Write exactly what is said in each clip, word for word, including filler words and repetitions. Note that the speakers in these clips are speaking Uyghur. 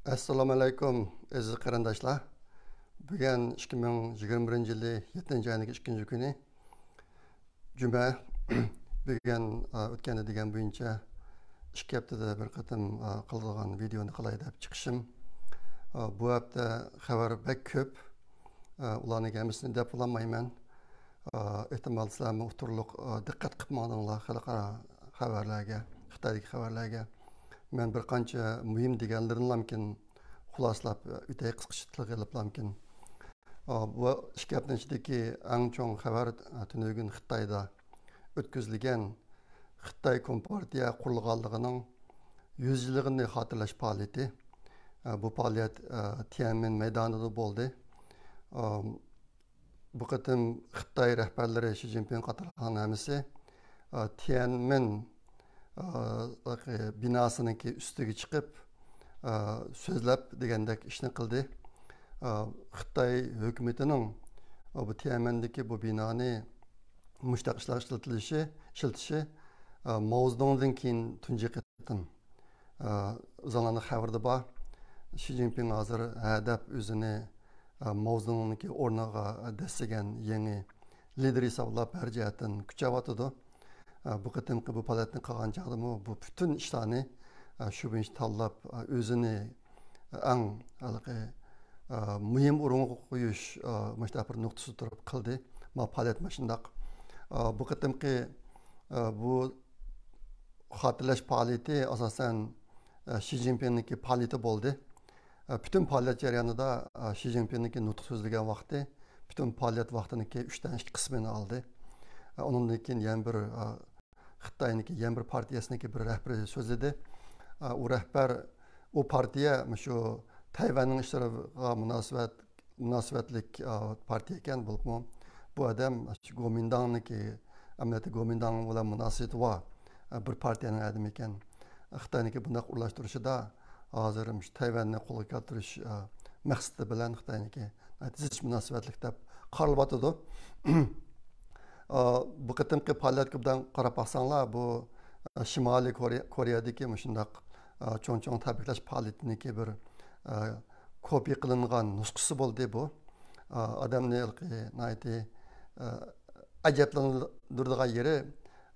ئەسسالامۇ ئەلەيكۇم، ئەزىز قېرىنداشلار. بۈگۈن ئىككى مىڭ يىگىرمە بىرىنچى يىلى يەتتىنچى ئاينىڭ ئىككىنچى كۈنى، جۈمە. بۈگۈن، ئا، ئۆتكەندە دېگەن بويىچە ئىككى ھەپتىدە بىر قېتىم، ئا، قىلىدىغان ۋىدېئونى قىلاي دەپ چىقىشىم. ئا، بۇ ھەپتە خەۋەر بەك كۆپ. ئا، ئۇلارنىڭ ھەممىسىنى دەپ بولالمايمەن. ئا، ئېھتىمال سىلەرمۇ ئۇتۇرلۇق، ئا، دىققەت قىلىپ ماڭدىڭلار خەلقئارا خەۋەرلەرگە، خىتايدىكى خەۋەرلەرگە. مەن بىر قانچە مۇھىم دېگەنلىرىنىلامكىن خۇلاسىلاپ ئۆتەي، قىسقىچە تىلغا ئېلىپلامكىن. ئا، بۇ ئىككى ھەپتىنىڭ ئىچىدىكى ئەڭ چوڭ خەۋەر، ئا، تۈنۈگۈن خىتايدا ئۆتكۈزۈلگەن خىتاي كومپارتىيە قۇرۇلغانلىقىنىڭ يۈز يىللىقىنى خاتىرىلەش پائالىيىتى. ئا، بۇ پائالىيەت، ئا، تيەنئەنمېن مەيدانىدا بولدى. ئا، بۇ قېتىم خىتاي رەھبەرلىرى شى جىنپىڭ قاتارلىقلارنىڭ ھەممىسى، ئا، تيەنئەنمېن، ئا، بىناسىنىڭكى ئۈستىگە چىقىپ، ئا، سۆزلەپ دېگەندەك ئىشنى قىلدى. ئا، خىتاي ھۆكۈمىتىنىڭ، ئا، بۇ تيەنئەنمېندىكى بۇ بىنانى مۇشۇنداق ئىشلار ئىشلىتىلىشى، ئىشلىتىشى، ئا، ماۋزېدۇڭدىن كېيىن تۇنجى قېتىم. ئا، ئۆزۈڭلارنىڭ خەۋىرىدە بار. شى جىنپىڭ ھازىر ھە دەپ ئۆزىنى، ئا، ماۋزېدۇڭنىڭكى ئورنىغا دەسسىگەن يېڭى لىدېر ھېسابلاپ ھەر جەھەتتىن كۈچەۋاتىدۇ. ئا، بۇ قېتىمقى بۇ پائالىيەتنى قىلغان چاغدىمۇ بۇ پۈتۈن ئىشلارنى، ئا، شۇ بويىچە تاللاپ، ئا، ئۆزىنى ئەڭ ھېلىقى، ئا، مۇھىم ئورۇنغا قويۇش، ئا، مۇشۇنداق بىر نۇقتىسىدا تۇرۇپ قىلدى. ما پائالىيەت مۇشۇنداق. ئا، بۇ قېتىمقى، ئا، بۇ خاتىرىلەش پائالىيىتى ئاساسەن، ئا، شى جىنپىڭنىڭكى پائالىيىتى بولدى. ئا، پۈتۈن پائالىيەت جەريانىدا، ئا، شى جىنپىڭنىڭكى نۇتۇق سۆزلىگەن ۋاقتى پۈتۈن پائالىيەت ۋاقتىنىڭكى ئۈچتىن ئىككى قىسمىنى ئالدى. ئا، ئۇنىڭدىن كېيىن يەنە بىر، ئا، خىتاينىڭكى يەنە بىر پارتىيەسىنىڭكى بىر رەھبىرى سۆزلىدى. ئا، ئۇ رەھبەر، ئۇ پارتىيە مۇشۇ تەيۋەننىڭ ئىشلىرىغا مۇناسىۋەت، مۇناسىۋەتلىك، ئا، پارتىيە ئىكەن، بولۇپمۇ بۇ ئادەم گومىنداڭنىڭكى، ئەمەلىيەتتە گومىنداڭ بىلەن مۇناسىۋىتى بار، ئا، بىر پارتىيەنىڭ ئادىمى ئىكەن. خىتاينىڭكى بۇنداق ئورۇنلاشتۇرۇشىدا ھازىر مۇشۇ تەيۋەننى قولغا كەلتۈرۈش، ئا، مەقسىتى بىلەن خىتاينىڭكى زىچ مۇناسىۋەتلىك دەپ قارىلىۋاتىدۇ. ئا، بۇ قېتىمقى پائالىيەتكە ئوبدان قاراپ باقساڭلار، بۇ، ئا، شىمالىي كورېيە-، كورېيەدىكى مۇشۇنداق، ئا، چوڭ-چوڭ تەبرىكلەش پائالىيىتىنىڭكى بىر، ئا، كوپىيە قىلىنغان نۇسخىسى بولدى بۇ. ئا، ئادەمنى ھېلىقى ناھايىتى، ئا، ئەجەبلەندۈرىدىغان يېرى،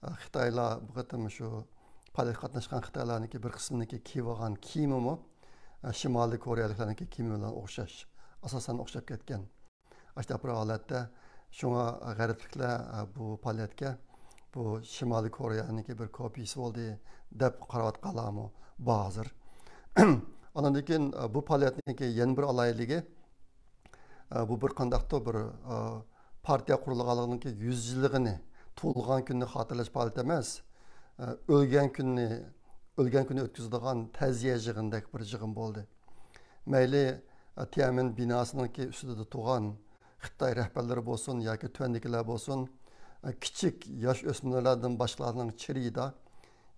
ئا، خىتايلار بۇ قېتىم شۇ پائالىيەتكە قاتناشقان خىتايلارنىڭكى بىر قىسمىنىڭكى كىيىۋالغان كىيىمىمۇ، ئا، شىمالىي كورېيەلىكلەرنىڭكى كىيىمى بىلەن ئوخشاش، ئاساسەن ئوخشاپ كەتكەن. ئاشۇنداق بىر ھالەتتە، شۇڭا غەربلىكلەر، ئە، بۇ پائالىيەتكە بۇ شىمالىي كورېيەنىڭكى بىر كوپىيىسى بولدى دەپ قاراۋاتقانلارمۇ بار ھازىر. ئاندىن كېيىن، ئە، بۇ پائالىيەتنىڭكى يەنە بىر ئالاھىدىلىكى، ئە، بۇ بىر قانداقتۇر بىر، ئە، پارتىيە قۇرۇلغانلىقىنىڭكى يۈز يىللىقىنى، تۇغۇلغان كۈنىنى خاتىرىلەش پائالىيىتى ئەمەس، ئە، ئۆلگەن كۈنىنى، ئۆلگەن كۈنى ئۆتكۈزىدىغان تەزىيە يىغىنىدەك بىر يىغىن بولدى. مەيلى، ئە، تيەنئەنمېن بىناسىنىڭكى ئۈستىدە تۇرغان خىتاي رەھبەرلىرى بولسۇن ياكى تۆۋەندىكىلەر بولسۇن، ئە، كىچىك ياش ئۆسمۈرلەردىن باشقىلارنىڭ چىرىيىدا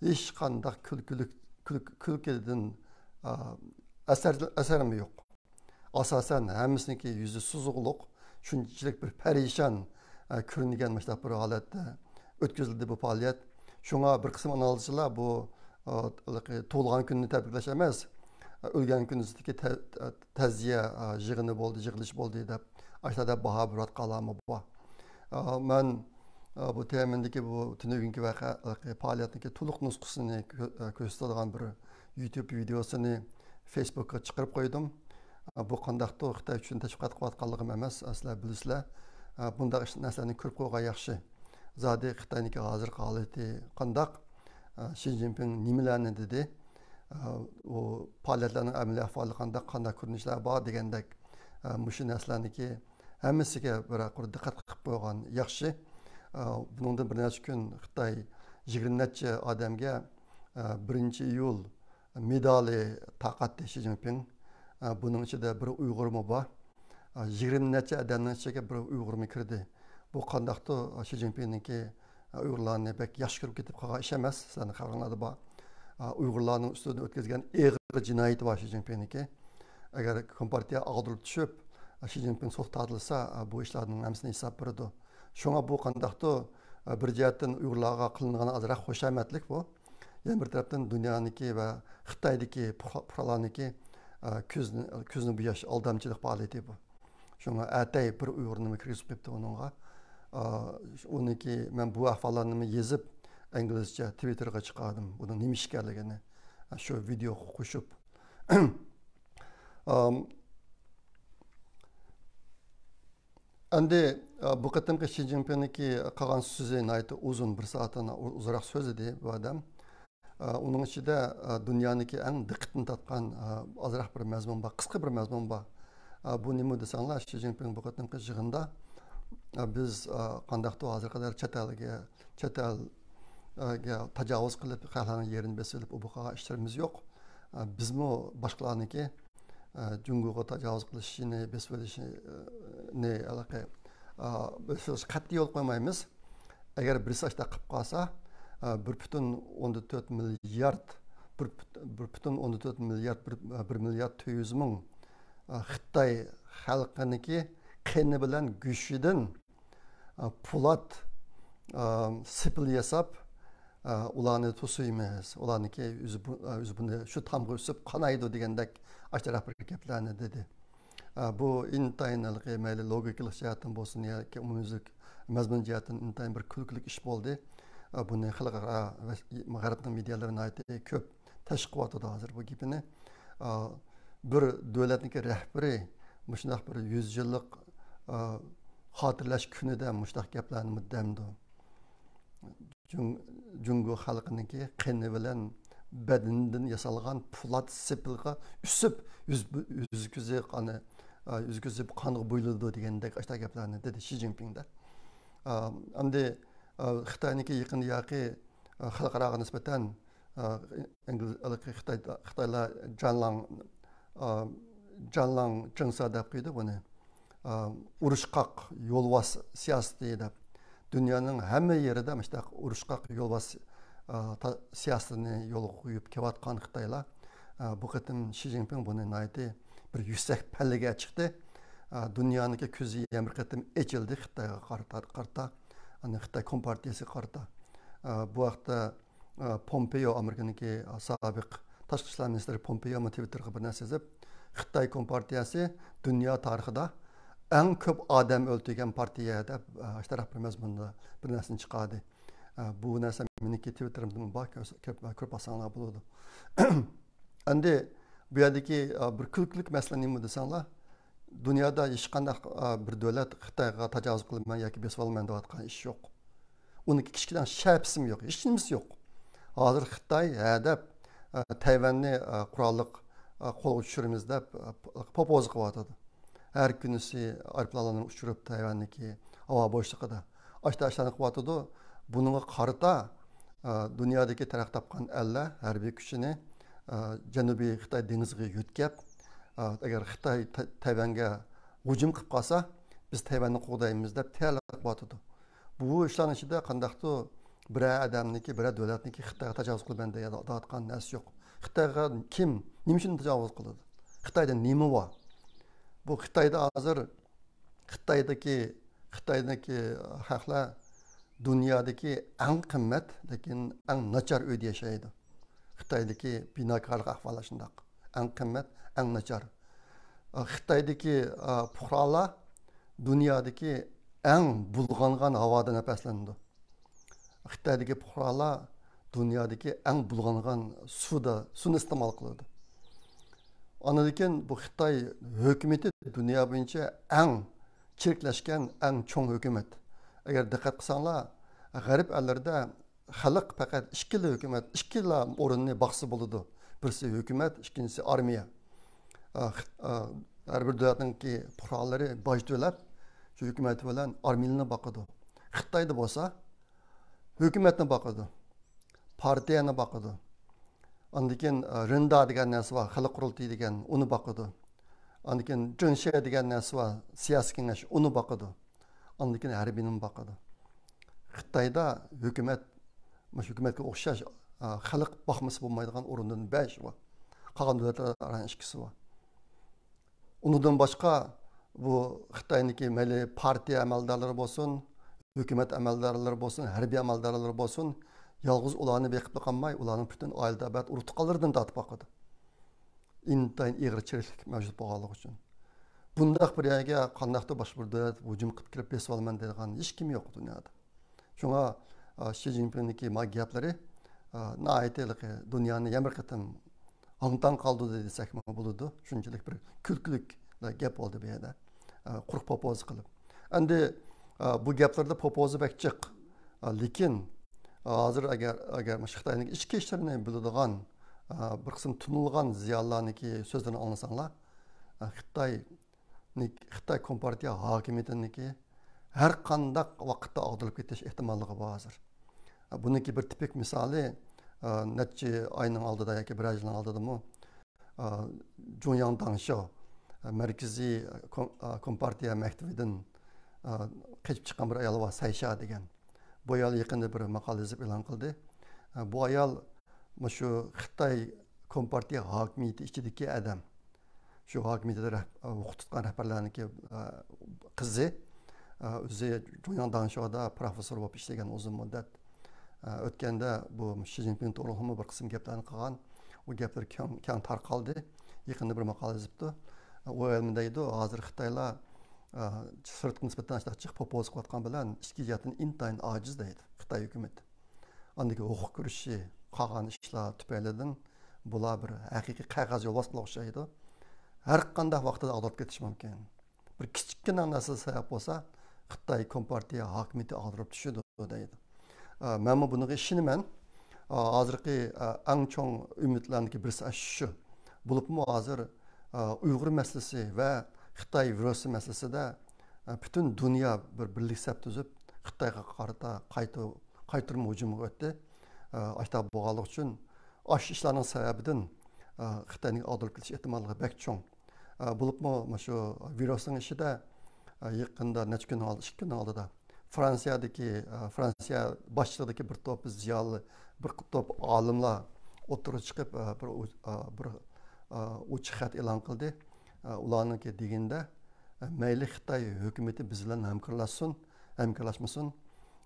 ھېچقانداق كۈلكىلىك، كۈل-، كۈلكىدىن، ئا، ئەسەر، ئەسەرمۇ يوق. ئاساسەن ھەممىسىنىڭكى يۈزى سۇزۇقلۇق، شۇنچىلىك بىر پەرىشان، ئا، كۆرۈنگەن مۇشۇنداق بىر ھالەتتە ئۆتكۈزۈلدى بۇ پائالىيەت. شۇڭا بىر قىسىم ئانالىزچىلار بۇ، ئا، تۇغۇلغان كۈنىنى تەبرىكلەش ئەمەس، ئا، ئۆلگەن كۈنىدىكى تە-، تە-، تەزىيە، ئا، يىغىنى بولدى، يىغىلىش بولدى دەپ، ئاشۇنداق باھا بېرىۋاتقانلارمۇ بار. ئا، مەن، ئا، بۇ تيەنئەنمېندىكى بۇ تۈنۈگۈنكى ۋەقە، پائالىيەتنىڭكى تولۇق نۇسخىسىنى كۆ-، ئا، كۆرسىتىدىغان بىر يۇتۇب ۋىدېئوسىنى فېيسبۇكقا چىقىرىپ قويدۇم. ئا، بۇ قانداقتۇر خىتاي ئۈچۈن تەشۋىق قىلىۋاتقانلىقىم ئەمەس، سىلەر بىلىسىلەر. ئا، بۇنداق ئىش-، نەرسىلەرنى كۆرۈپ قويغان ياخشى. زادى خىتاينىڭكى ھازىرقى ھالىتى قانداق؟ ئا، شى جىنپىڭ نېمىلەرنى دېدى؟ ئا، ئۇ پائالىيەتلەرنىڭ ئەمەلىي ئەھۋالى قانداق، قانداق كۆرۈنۈشلەر بار دېگەندەك، ئا، مۇشۇ نەرسىلەرنىڭكى ھەممىسىگە بىر قۇر دىققەت قىلىپ قويغان ياخشى. ئا، بۇنىڭدىن بىر نەچچە كۈن خىتاي يىگىرمە نەچچە ئادەمگە، ئا، بىرىنچى ئىيۇل مېدالى تارقاتتى شى جىنپىڭ. ئا، بۇنىڭ ئىچىدە بىر ئۇيغۇرمۇ بار. ئا، يىگىرمە نەچچە ئادەمنىڭ ئىچىگە بىر ئۇيغۇرمۇ كىردى. بۇ قانداقتۇ، شى جىنپىڭنىڭكى، ئا، ئۇيغۇرلارنى بەك ياخشى كۆرۈپ كېتىپ قالغان ئىش ئەمەس، سىلەرنىڭ خەۋىرىڭلاردا بار. ئا، ئۇيغۇرلارنىڭ ئۈستىدىن ئۆتكۈزگەن ئېغىر جىنايىتى بار شى جىنپىڭنىڭكى. ئەگەر كومپارتىيە ئاغدۇرۇپ چۈشۈپ، شى جىنپىڭ سوتقا تارتىلسا، بۇ ئىشلارنىڭ ھەممىسىنى ھېساب بېرىدۇ. شۇڭا بۇ قانداقتۇ، بىر جەھەتتىن ئۇيغۇرلارغا قىلىنغان ئازراق خۇشامەتلىك بۇ. يەنە بىر تەرەپتىن دۇنيانىڭكى ۋە خىتايدىكى پۇقرالارنىڭكى ئە، كۆزنى، كۆزنى بوياش، ئالدامچىلىق پائالىيىتى بۇ. شۇڭا ئەتەي بىر ئۇيغۇرنىمۇ كىرگۈزۈپ قويۇپتۇ ئۇنىڭغا. ئە، ئۇنىڭكى، مەن بۇ ئەھۋاللارنىمۇ يېزىپ، ئىنگلىزچە تىۋىتتېرغا چىقاردىم. بۇنىڭ نېمە ئىكەنلىكىنى، ئە، شۇ ۋىدېئوغا قوشۇپ. ئام، ئەمدى، ئە، بۇ قېتىمقى شى جىنپىڭنىڭكى قالغان سۆزى ناھايىتى ئۇزۇن، بىر سائەتتىن ئۇ-، ئۇزۇنراق سۆزلىدى بۇ ئادەم. ئۇنىڭ ئىچىدە، دۇنيانىڭكى ئەڭ دىققىتىنى تارتقان، ئازراق بىر مەزمۇن بار، قىسقا بىر مەزمۇن بار. بۇ نېمە دېسەڭلار، شى جىنپىڭ بۇ قېتىمقى يىغىندا، بىز قانداقتۇر ھازىرغا قەدەر چەت ئەلگە، چەت ئەلگە تاجاۋۇز قىلىپ، خەقلەرنىڭ يېرىنى بېسىۋېلىپ، ئۇ بۇ قىلغان ئىشلىرىمىز يوق. بىزمۇ باشقىلارنىڭكى جۇڭگوغا تاجاۋۇز قىلىشىنى، بېسىۋېلىشىنى ھېلىقى، بېسىۋېلىشقا قەتئىي يول قويمايمىز. ئەگەر بىرسى ئاشۇنداق قىلىپ قالسا، بىر پۈتۈن ئوندىن تۆت مىليارد، بىر پۈت-، بىر پۈتۈن ئوندىن تۆت مىليارد، بىر، بىر مىليارد تۆت يۈز مىڭ خىتاي خەلقىنىڭكى قېنى بىلەن گۆشىدىن پولات سېپىل ياساپ، ئۇلارنى توسۇيمىز، ئۇلارنىڭكى يۈزى بۇ-، يۈزى بۇنى شۇ تامغا ئۆسۈپ قانايدۇ دېگەندەك ئاشۇنداق بىر گەپلەرنى دېدى. بۇ ئىنتايىن ھېلىقى مەيلى لوگىكىلىق جەھەتتىن بولسۇن ياكى ئومۇميۈزلۈك مەزمۇن جەھەتتىن ئىنتايىن بىر كۈلكىلىك ئىش بولدى. بۇنى خەلقئارا ۋە غەربنىڭ مېدىيالىرى ناھايىتى كۆپ تەشۋىق قىلىۋاتىدۇ ھازىر بۇ گېپىنى. بىر دۆلەتنىڭكى رەھبىرى مۇشۇنداق بىر يۈز يىللىق خاتىرىلەش كۈنىدە مۇشۇنداق گەپلەرنى دەمدۇ؟ جۇڭ-، جۇڭگو خەلقىنىڭكى قېنى بىلەن بەدىنىدىن ياسالغان پولات سېپىلغا ئۈسۈپ، يۈز-، يۈزى كۆزى قانى، يۈزى كۆزى قانغا بويىلىدۇ دېگەندەك ئاشۇنداق گەپلەرنى دېدى شى جىنپىڭدە. ئەمدى خىتاينىڭكى يېقىندا ياقى خەلقئاراغا نىسبەتەن، ئىنگلىز، خىتاي، خىتايلار جانلاڭ، جانلاڭ جىڭسا دەپ قويدى بۇنى. ئۇرۇشقاق يولۋاس سىياسىتى دەپ، دۇنيانىڭ ھەممە يېرىدە مۇشۇنداق ئۇرۇشقاق يولۋاس سىياسىتىنى يولغا قويۇپ كېلىۋاتقان خىتايلار، بۇ قېتىم شى جىنپىڭ بۇنى ناھايىتى بىر يۈكسەك پەللىگە چىقتى. دۇنيانىڭكى كۆزى يەنە بىر قېتىم ئېچىلدى خىتايغا قارىتا، قارىتا، خىتاي كومپارتىيىسىگە قارىتا. بۇ ھەقتە پومپېيو، ئامېرىكىنىڭكى سابىق تاشقى ئىشلار مىنىستىرى پومپېيومۇ تىۋىتتېرغا بىر نەرسە يېزىپ، خىتاي كومپارتىيەسى دۇنيا تارىخىدا ئەڭ كۆپ ئادەم ئۆلتۈرگەن پارتىيە دەپ، ئاشۇنداق بىر مەزمۇندا بىر نەرسىنى چىقاردى. بۇ نەرسە مېنىڭكى تىۋىتتېرىمدىمۇ بار، كۆرسە-، كۆرۈپ، كۆرۈپ باقساڭلار بولىدۇ. ئەمدى بۇ يەردىكى بىر كۈلكىلىك مەسىلە نېمە دېسەڭلار، دۇنيادا ھېچقانداق بىر دۆلەت خىتايغا تاجاۋۇز قىلىمەن ياكى بېسىۋالىمەن دەۋاتقان ئىش يوق. ئۇنىڭكى كىچىككىنە شەپىسىمۇ يوق، ھېچنېمىسى يوق. ھازىر خىتاي ھەدەپ، ئە، تەيۋەننى، ئە، قوراللىق، ئە، قولغا چۈشۈرىمىز دەپ، ئە، پوپوزا قىلىۋاتىدۇ. ھەر كۈنىسى ئايروپىلانلارنى ئۇچۇرۇپ تەيۋەننىڭكى ھاۋا بوشلۇقىدا ئاشتا ئاشلارنى قىلىۋاتىدۇ. بۇنىڭغا قارىتا، ئە، دۇنيادىكى تەرەققىي تاپقان ئەللەر ھەربىي كۈچىنى، ئە، جەنۇبىي خىتاي دېڭىزىغا يۆتكەپ، ئە، ئەگەر خىتاي تە-، تەيۋەنگە ھۇجۇم قىلىپ قالسا، بىز تەيۋەننى قوغدايمىز دەپ تەييارلىق قىلىۋاتىدۇ. بۇ ئىشلارنىڭ ئىچىدە قانداقتۇر بىرەر ئادەمنىكى، بىرەر دۆلەتنىكى خىتايغا تاجاۋۇز قىلىمەن دەيدىغان نەرسە يوق. خىتايغا كىم، نېمە ئۈچۈن تاجاۋۇز قىلىدۇ؟ خىتايدا نېمە بار؟ بۇ خىتايدا ھازىر خىتايدىكى، خىتايدىكى خەقلەر دۇنيادىكى ئەڭ قىممەت، لېكىن ئەڭ ناچار ئۆيدە ياشايدۇ. خىتايدىكى بىناكارلىق ئەھۋالى شۇنداق. ئەڭ قىممەت، ئەڭ ناچار. خىتايدىكى، ئا، پۇقرالار دۇنيادىكى ئەڭ بۇلغانغان ھاۋادا نەپەسلىنىدۇ. خىتايدىكى پۇقرالار دۇنيادىكى ئەڭ بۇلغانغان سۇدا، سۇنى ئىستېمال قىلىدۇ. ئاندىن كېيىن بۇ خىتاي ھۆكۈمىتى دۇنيا بويىچە ئەڭ چىرىكلەشكەن، ئەڭ چوڭ ھۆكۈمەت. ئەگەر دىققەت قىلساڭلار، غەرب ئەللىرىدە خەلق پەقەت ئىككىلا ھۆكۈمەت، ئىككىلا ئورۇننى باقسا بولىدۇ. بىرسى ھۆكۈمەت، ئىككىنچىسى ئارمىيە. ئا، خىت-، ئا، ھەر بىر دۆلەتنىڭكى پۇقرالىرى باج تۆلەپ، شۇ ھۆكۈمەت بىلەن ئارمىيىنى باقىدۇ. خىتايدا بولسا ھۆكۈمەتنى باقىدۇ، پارتىيەنى باقىدۇ. ئاندىن كېيىن، ئا، رىندا دېگەن نەرسە بار، خەلق قۇرۇلتىيى دېگەن، ئۇنى باقىدۇ. ئاندىن كېيىن جېڭشې دېگەن نەرسە بار، سىياسىي كېڭەش، ئۇنى باقىدۇ. ئاندىن كېيىن ھەربىينىمۇ باقىدۇ. خىتايدا ھۆكۈمەت، مۇشۇ ھۆكۈمەتكە ئوخشاش، ئا، خەلق باقمىسا بولمايدىغان ئورۇندىن بەش بار. قالغان دۆلەتلەر ئاران ئىككىسى بار. ئۇنىڭدىن باشقا، بۇ خىتاينىڭكى مەيلى پارتىيە ئەمەلدارلىرى بولسۇن، ھۆكۈمەت ئەمەلدارلىرى بولسۇن، ھەربىي ئەمەلدارلىرى بولسۇن، يالغۇز ئۇلارنى بېقىپلا قالماي، ئۇلارنىڭ پۈتۈن ئائىلە تەبىئەت ئۇرۇق-تۇغقانلىرىدىن تارتىپ باقىدۇ. ئىنتايىن ئېغىر چىرىكلىك مەۋجۇت بولغانلىقى ئۈچۈن. بۇنداق بىر يەرگە قانداقتۇر باشقا بىر دۆلەت ھۇجۇم قىلىپ كىرىپ بېسىۋالىمەن دەيدىغان ھېچكىم يوق دۇنيادا. شۇڭا، ئا، شى جىنپىڭنىڭكى ما گەپلىرى، ئا، ناھايىتى ھېلىقى دۇنيانى يەنە بىر قېتىم ھاڭ-تاڭ قالدۇردى دېسەكمۇ بولىدۇ. شۇنچىلىك بىر كۈلكىلىك گەپ بولدى بۇ يەردە. ئا، قۇرۇق پوپوزا قىلىپ. ئەمدى، ئا، بۇ گەپلەردە پوپوزا بەك جىق. ئا، لېكىن، ئا، ھازىر ئەگەر، ئەگەر مۇشۇ خىتاينىڭ ئىچكى ئىشلىرىنى بىلىدىغان، ئا، بىر قىسىم تونۇلغان زىيالىيلارنىڭكى سۆزلىرىنى ئاڭلىساڭلار، ئا، خىتاي خىتاي كومپارتىيە ھاكىمىيىتىنىڭكى ھەر قانداق ۋاقىتتا ئاغدۇرۇلۇپ كېتىش ئېھتىماللىقى بار ھازىر. بۇنىڭكى بىر تىپىك مىسالى، ئا، نەچچە ئاينىڭ ئالدىدا ياكى بىرەر يىلنىڭ ئالدىدىمۇ، ئا، جۇڭياڭ داڭشياۋ، ئا، مەركىزىي كوم-، ئا، كومپارتىيە مەكتىۋىدىن، ئا، قېچىپ چىققان بىر ئايال بار، سەيشا دېگەن. بۇ ئايال يېقىندا بىر ماقالە يېزىپ ئېلان قىلدى. ئا، بۇ ئايال مۇشۇ خىتاي كومپارتىيە ھاكىمىيىتى ئىچىدىكى ئادەم. شۇ ھاكىمىيىتىدە رەھ-، ھوقۇق تۇتقان رەھبەرلەرنىڭكى، ئە، قىزى، ئە، ئۆزى جۇڭياڭ داڭشياۋدا پروفېسسور بولۇپ ئىشلىگەن ئۇزۇن مۇددەت. ئە، ئۆتكەندە بۇ شى جىنپىڭ توغرۇلۇقمۇ بىر قىسىم گەپلەرنى قىلغان. ئۇ گەپلىرى كەڭ، كەڭ تارقالدى. يېقىندا بىر ماقالە يېزىپتۇ. ئە، ئۇ ئەلمە دەيدۇ، ھازىر خىتايلار، ئە، سىرتقا نىسبەتەن ئاشۇنداق جىق پوپوزا قىلىۋاتقان بىلەن ئىچكى جەھەتتىن ئىنتايىن ئاجىز دەيدۇ خىتاي ھۆكۈمىتى. ئاندىكى ھوقۇق كۈرىشى، قالغان ئىشلار تۈپەيلىدىن بۇلار بىر ھەقىقىي قەغەز يولۋاس بىلەن ئوخشايدۇ. ھەر قانداق ۋاقىتتا ئاغدۇرۇپ كېتىشى مۇمكىن. بىر كىچىككىنە نەرسە سەۋەب بولسا، خىتاي كومپارتىيە ھاكىمىيىتى ئاغدۇرۇپ چۈشىدۇ دەيدۇ. ئا، مەنمۇ بۇنىڭغا ئىشىنىمەن. ئا، ھازىرقى، ئا، ئەڭ چوڭ ئۈمىدلەرنىڭكى بىرسى ئاشۇ. بولۇپمۇ ھازىر، ئا، ئۇيغۇر مەسىلىسى ۋە خىتاي ۋىرۇسى مەسىلىسىدە، ئا، پۈتۈن دۇنيا بىر بىرلىك سەپ تۈزۈپ، خىتايغا قارىتا قايتا-، قايتۇرما ھۇجۇمغا ئۆتتى. ئا، ئاشۇنداق بولغانلىقى ئۈچۈن، ئاشۇ ئىشلارنىڭ سەۋەبىدىن، ئا، خىتاينىڭ ئاغدۇرۇپ كېتىش ئېھتىماللىقى بەك چوڭ. ئا، بولۇپمۇ مۇشۇ ۋىرۇسنىڭ ئىچىدە، ئا، يېقىندا نەچچە كۈننىڭ ئالدى، ئىككى كۈننىڭ ئالدىدا فرانسىيەدىكى، ئا، فرانسىيە باشچىلىقىدىكى بىر توپ زىيالىي، بىر توپ ئالىملار ئوتتۇرىغا چىقىپ، ئا، بىر ئۇ-، ئا، بىر، ئا، ئوچۇق خەت ئېلان قىلدى. ئا، ئۇلارنىڭكى دېگىنىدە، ئا، مەيلى خىتاي ھۆكۈمىتى بىز بىلەن ھەمكارلاشسۇن، ھەمكارلاشمىسۇن،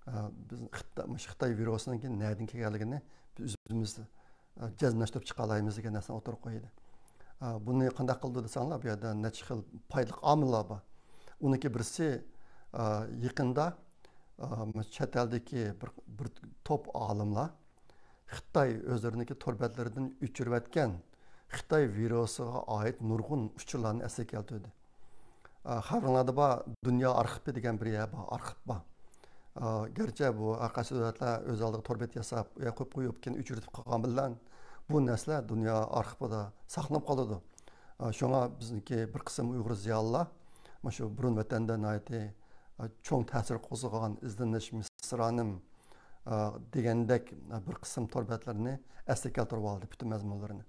ئا، بىز خىتا-، مۇشۇ خىتاي ۋىرۇسىنىڭكى نەدىن كەلگەنلىكىنى بىز ئۆزىمىز، ئا، جەزملەشتۈرۈپ چىقالايمىز دېگەن نەرسىنى ئوتتۇرىغا قويدى. ئا، بۇنى قانداق قىلدى دېسەڭلار، بۇ يەردە نەچچە خىل پايدىلىق ئامىللار بار. ئۇنىڭكى بىرسى، ئا، يېقىندا، ئا، چەت ئەلدىكى بىر، بىر توپ ئالىملار خىتاي ئۆزلىرىنىڭكى تور بەتلىرىدىن ئۆچۈرۈۋەتكەن خىتاي ۋىرۇسىغا ئائىت نۇرغۇن ئۇچۇرلارنى ئەسلىگە كەلتۈردى. ئا، خەۋىرىڭلاردا بار، دۇنيا ئارخىپى دېگەن بىر يەر بار، ئارخىپ بار. ئا، گەرچە بۇ ھەر قايسى دۆلەتلەر ئۆز ئالدىغا تور بەت ياساپ، ئۇ يەرگە قويۇپ قويۇپ، كېيىن ئۆچۈرۈپ قالغان بىلەن، بۇ نەرسىلەر دۇنيا ئارخىپىدا ساقلىنىپ قالىدۇ. ئا، شۇڭا بىزنىڭكى بىر قىسىم ئۇيغۇر زىيالىيلار مۇشۇ بۇرۇن ۋەتەندە ناھايىتى، ئا، چوڭ تەسىر قوزغىغان ئىزدىنىش مىسرانىم، ئا، دېگەندەك، ئا، بىر قىسىم تور بەتلىرىنى ئەسلىگە كەلتۈرۈپ ئالدى، پۈتۈن مەزمۇنلىرىنى.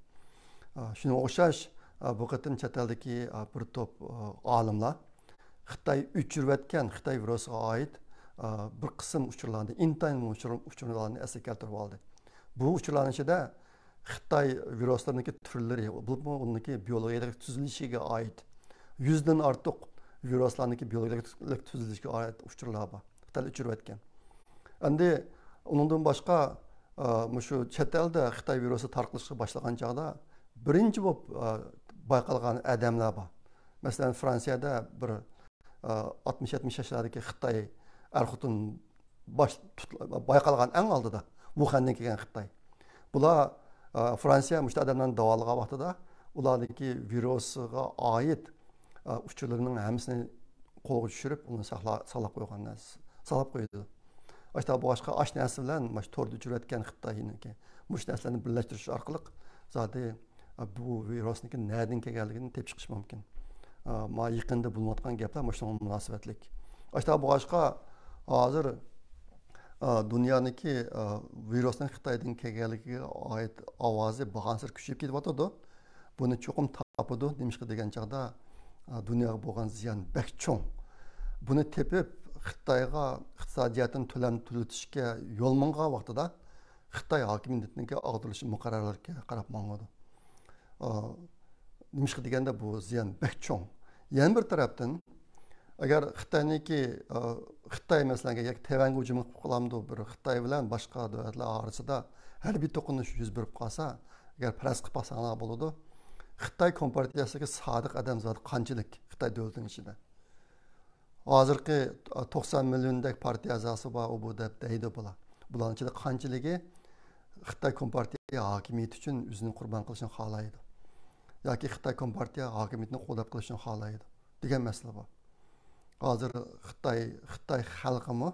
ئا، شۇنىڭغا ئوخشاش، ئا، بۇ قېتىم چەت ئەلدىكى، ئا، بىر توپ، ئا، ئالىملار خىتاي ئۆچۈرۈۋەتكەن خىتاي ۋىرۇسىغا ئائىت، ئا، بىر قىسىم ئۇچۇرلارنى، ئىنتايىن ئۇچۇر-، ئۇچۇرلارنى ئەسلىگە كەلتۈرۈپ ئالدى. بۇ ئۇچۇرلارنىڭ ئىچىدە خىتاي ۋىرۇسلىرىنىڭكى تۈرلىرى، بولۇپمۇ ئۇنىڭكى بىيولوگىيەلىك تۈزۈلۈشىگە ئائىت يۈزدىن ئارتۇق ۋىرۇسلارنىڭكى بىيولوگىيەلىك تۈزۈلۈشىگە ئائىت ئۇچۇرلار بار. خىتايلار ئۆچۈرۈۋەتكەن. ئەمدى ئۇنىڭدىن باشقا، ئا، مۇشۇ چەت ئەلدە خىتاي ۋىرۇسى تارقىلىشقا باشلىغان چاغدا بىرىنچى بولۇپ، ئا، بايقالغان ئادەملەر بار. مەسىلەن، فرانسىيەدە بىر، ئا، ئاتمىش يەتمىش ياشلاردىكى خىتاي ئەر-خوتۇن باش تۇت-، بايقالغان ئەڭ ئالدىدا، ۋۇخەندىن كەلگەن خىتاي. بۇلار، ئا، فرانسىيە مۇشۇ ئادەملەرنى داۋالىغان ۋاقتىدا ئۇلارنىڭكى ۋىرۇسىغا ئائىت، ئا، ئۇچۇرلىرىنىڭ ھەممىسىنى قولغا چۈشۈرۈپ، ئۇنى ساقلا-، ساقلاپ قويغان نەرسە، ساقلاپ قويىدۇ. ئاشۇنداق بولغاچقا، ئاشۇ نەرسە بىلەن مۇشۇ توردا ئۆچۈرۈۋەتكەن خىتاينىڭكى مۇشۇ نەرسىلەرنى بىرلەشتۈرۈش ئارقىلىق زادى، ئا، بۇ ۋىرۇسنىڭكى نەدىن كەلگەنلىكىنى تېپىپ چىقىش مۇمكىن. ئا، ما يېقىندا بولۇنۇۋاتقان گەپلەر مۇشۇنىڭغا مۇناسىۋەتلىك. ئاشۇنداق بولغاچقا، ھازىر، ئا، دۇنيانىڭكى، ئا، ۋىرۇسنىڭ خىتايدىن كەلگەنلىكىگە ئائىت ئاۋازى بارغانسېرى كۈچىيىپ كېتىۋاتىدۇ. بۇنى چوقۇم تاپىدۇ. نېمىشقا دېگەن چاغدا، ئا، دۇنياغا بولغان زىيان بەك چوڭ. بۇنى تېپىپ، خىتايغا ئىقتىسادىي جەھەتتىن تۆلەم تۆلىتىشكە يول ماڭغان ۋاقتىدا، خىتاي ھاكىمىيىتىنىڭكى ئاغدۇرۇلۇشى مۇقەررەرلىككە قاراپ ماڭىدۇ. ئا، نېمىشقا دېگەندە، بۇ زىيان بەك چوڭ. يەنە بىر تەرەپتىن، ئەگەر خىتاينىڭكى، ئا، خىتاي، مەسىلەن، ياكى تەيۋەنگە ھۇجۇم قىلىپ قالامدۇ، بىر خىتاي بىلەن باشقا دۆلەتلەر ئارىسىدا ھەربىي توقۇنۇش يۈز بېرىپ قالسا، ئەگەر پەرەز قىلىپ باقساڭلار بولىدۇ، خىتاي كومپارتىيەسىدىكى سادىق ئادەم زادى قانچىلىك خىتاي دۆلىتىنىڭ ئىچىدە؟ ھازىرقى توقسان مىليوندەك پارتىيە ئەزاسى بار، ئۇ بۇ دەپ دەيدۇ بۇلار. بۇلارنىڭ ئىچىدە قانچىلىكى خىتاي كومپارتىيە ھاكىمىيىتى ئۈچۈن ئۆزىنى قۇربان قىلىشنى خالايدۇ ياكى خىتاي كومپارتىيە ھاكىمىيىتىنى قوللاپ قېلىشنى خالايدۇ دېگەن مەسىلە بار. ھازىر خىتاي، خىتاي خەلقىمۇ،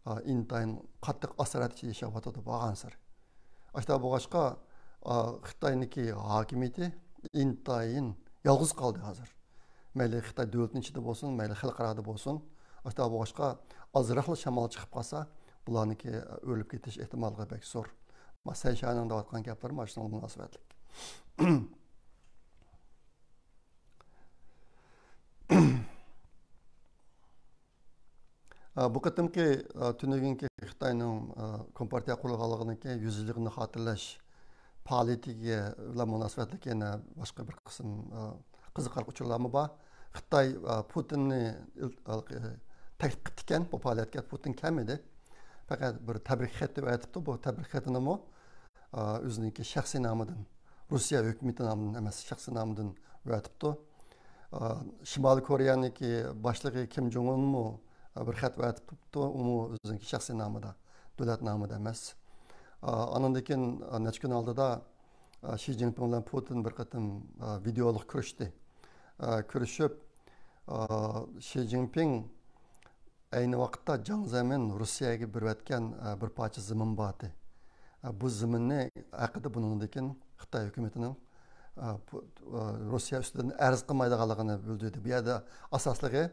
ئا، ئىنتايىن قاتتىق ئاسارەت ئىچىدە ياشاۋاتىدۇ بارغانسېرى. ئاشۇنداق بولغاچقا، ئا، خىتاينىڭكى ھاكىمىيىتى ئىنتايىن يالغۇز قالدى ھازىر. مەيلى خىتاي دۆلىتىنىڭ ئىچىدە بولسۇن، مەيلى خەلقئارادا بولسۇن. ئاشۇنداق بولغاچقا، ئازراقلا شامال چىقىپ قالسا، بۇلارنىڭكى ئۆرۈلۈپ كېتىش ئېھتىماللىقى بەك زور. ما سەيشانىڭ دەۋاتقان گەپلىرى مانا شۇنىڭغا مۇناسىۋەتلىك. ئا، بۇ قېتىمقى، ئا، تۈنۈگۈنكى خىتاينىڭ، ئا، كومپارتىيە قۇرۇلغانلىقىنىڭكى يۈز يىللىقىنى خاتىرىلەش پائالىيىتىگە بىلەن مۇناسىۋەتلىك يەنە باشقا بىر قىسىم، ئا، قىزىقارلىق ئۇچۇرلارمۇ بار. خىتاي، ئا، پۇتىننى ئىل-، ئا، تەكلىپ قىپتىكەن بۇ پائالىيەتكە. پۇتىن كەلمىدى. پەقەت بىر تەبرىك خېتى ئەۋەتىپتۇ. بۇ تەبرىك خېتىنىمۇ ئا، ئۆزىنىڭكى شەخسىي نامىدىن، روسىيە ھۆكۈمىتى نامىدىن ئەمەس، شەخسىي نامىدىن ئەۋەتىپتۇ. ئا، شىمالىي كورېيەنىڭكى باشلىقى كىم جوڭ ئۇنمۇ، ئا، بىر خەت ئەۋەتىپتۇ، ئۇمۇ ئۆزىنىڭكى شەخسىي نامىدا، دۆلەت نامىدا ئەمەس. ئا، ئانىڭدىن كېيىن، ئا، نەچچە كۈن ئالدىدا، ئا، شى جىنپىڭ بىلەن پۇتىن بىر قېتىم، ئا، ۋىدېئولۇق كۆرۈشتى. ئا، كۆرۈشۈپ، ئا، شى جىنپىڭ ئەينى ۋاقىتتا جاڭ زېمىن روسىيەگە بېرىۋەتكەن، ئە، بىر پارچە زېمىن بار ئىدى. ئە، بۇ زېمىننى ھەققىدە بۇنىڭدىن كېيىن خىتاي ھۆكۈمىتىنىڭ، ئە، بۇ، ئە، روسىيە ئۈستىدىن ئەرز قىلمايدىغانلىقىنى بىلدۈردى. بۇ يەردە ئاساسلىقى،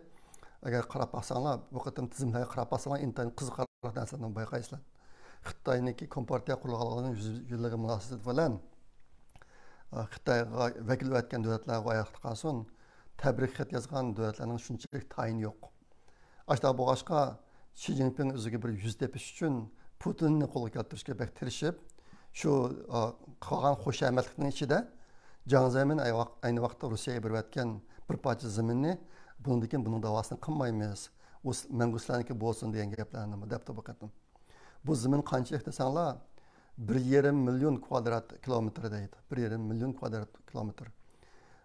ئەگەر قاراپ باقساڭلار، بۇ قېتىم تىزىملەرگە قاراپ باقساڭلار، ئىنتايىن قىزىقارلىق نەرسىلەرنى بايقايسىلەر. خىتاينىڭكى كومپارتىيە قۇرۇلغانلىقىنىڭ يۈز يىللىقى مۇناسىۋىتى بىلەن، ئە، خىتايغا ۋەكىللىك ئەتكەن دۆلەتلەرگە ئاياغلىق قالسۇن، تەبرىك خەت يازغان دۆلەتلەرنىڭ شۇنچىلىك تايىنى يوق. ئاشۇنداق بولغاچقا، شى جىنپىڭ ئۆزىگە بىر يۈز تېپىش ئۈچۈن پۇتىننى قولغا كەلتۈرۈشكە بەك تىرىشىپ، شۇ، ئا، قىلغان خۇشامەتلىكنىڭ ئىچىدە جاڭ زېمىن ئەي ۋاق-، ئەينى ۋاقىتتا روسىيەگە بېرىۋەتكەن بىر پارچە زېمىننى بۇنىڭدىن كېيىن بۇنىڭ داۋاسىنى قىلمايمىز، ئۇ س-، مەڭگۈ سىلەرنىڭكى بولسۇن دېگەن گەپلەرنىمۇ دەپتۇ بۇ قېتىم. بۇ زېمىن قانچىلىك دېسەڭلار، بىر يېرىم مىليون كۋادرات كىلومېتىر دەيدۇ. بىر يېرىم مىليون كۋادرات كىلومېتىر.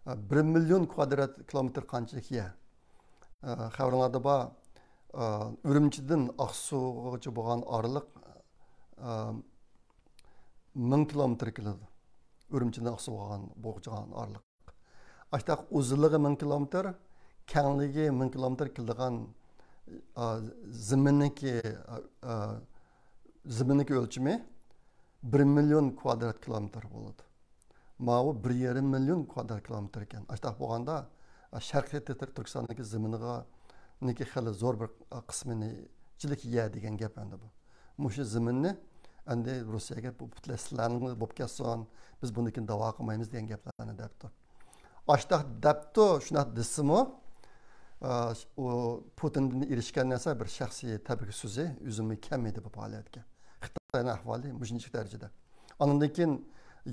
ئا، بىر مىليون كۋادرات كىلومېتىر قانچىلىك يەر؟ ئا، خەۋىرىڭلاردا بار، ئا، ئۈرۈمچىدىن ئاقسۇغىچە بولغان ئارىلىق، ئا، مىڭ كىلومېتىر كېلىدۇ. ئۈرۈمچىدىن ئاقسۇغا بولغان، بولغان ئارىلىق. ئاشتاق ئۇزۇنلۇقى مىڭ كىلومېتىر، كەڭلىكى مىڭ كىلومېتىر كېلىدىغان، ئا، زېمىننىڭكى، ئا، ئا، زېمىننىڭكى ئۆلچىمى بىر مىليون كۋادرات كىلومېتىر بولىدۇ. ماۋۇ بىر يېرىم مىليون كۋادرات كىلومېتىر ئىكەن. ئاشتاق بولغاندا، ئا، شەرقىي تەتەر-، تۈركىستاندىكى زېمىنىغا، نىكى خېلى زور بىر، ئا، قىسمىنى ئىچىدىكى يەر دېگەن گەپ ئەمدى بۇ. مۇشۇ زېمىننى ئەمدى روسىيەگە بۇ پۈتۈنلەي سىلەرنىڭ بولۇپ كەتسۇن، بىز بۇنىڭدىن كېيىن داۋا قىلمايمىز دېگەن گەپلەرنى دەپتۇ. ئاشتاق دەپتۇ، شۇنداق دېسىمۇ، ئا، ئۇ پۇتىندىن ئېرىشكەن نەرسە بىر شەخسىي تەبرىك سۆزى، ئۆزىمۇ كەلمىدى بۇ پائالىيەتكە. خىتاينىڭ ئەھۋالى مۇشۇنچىلىك دەرىجىدە. ئاندىن كېيىن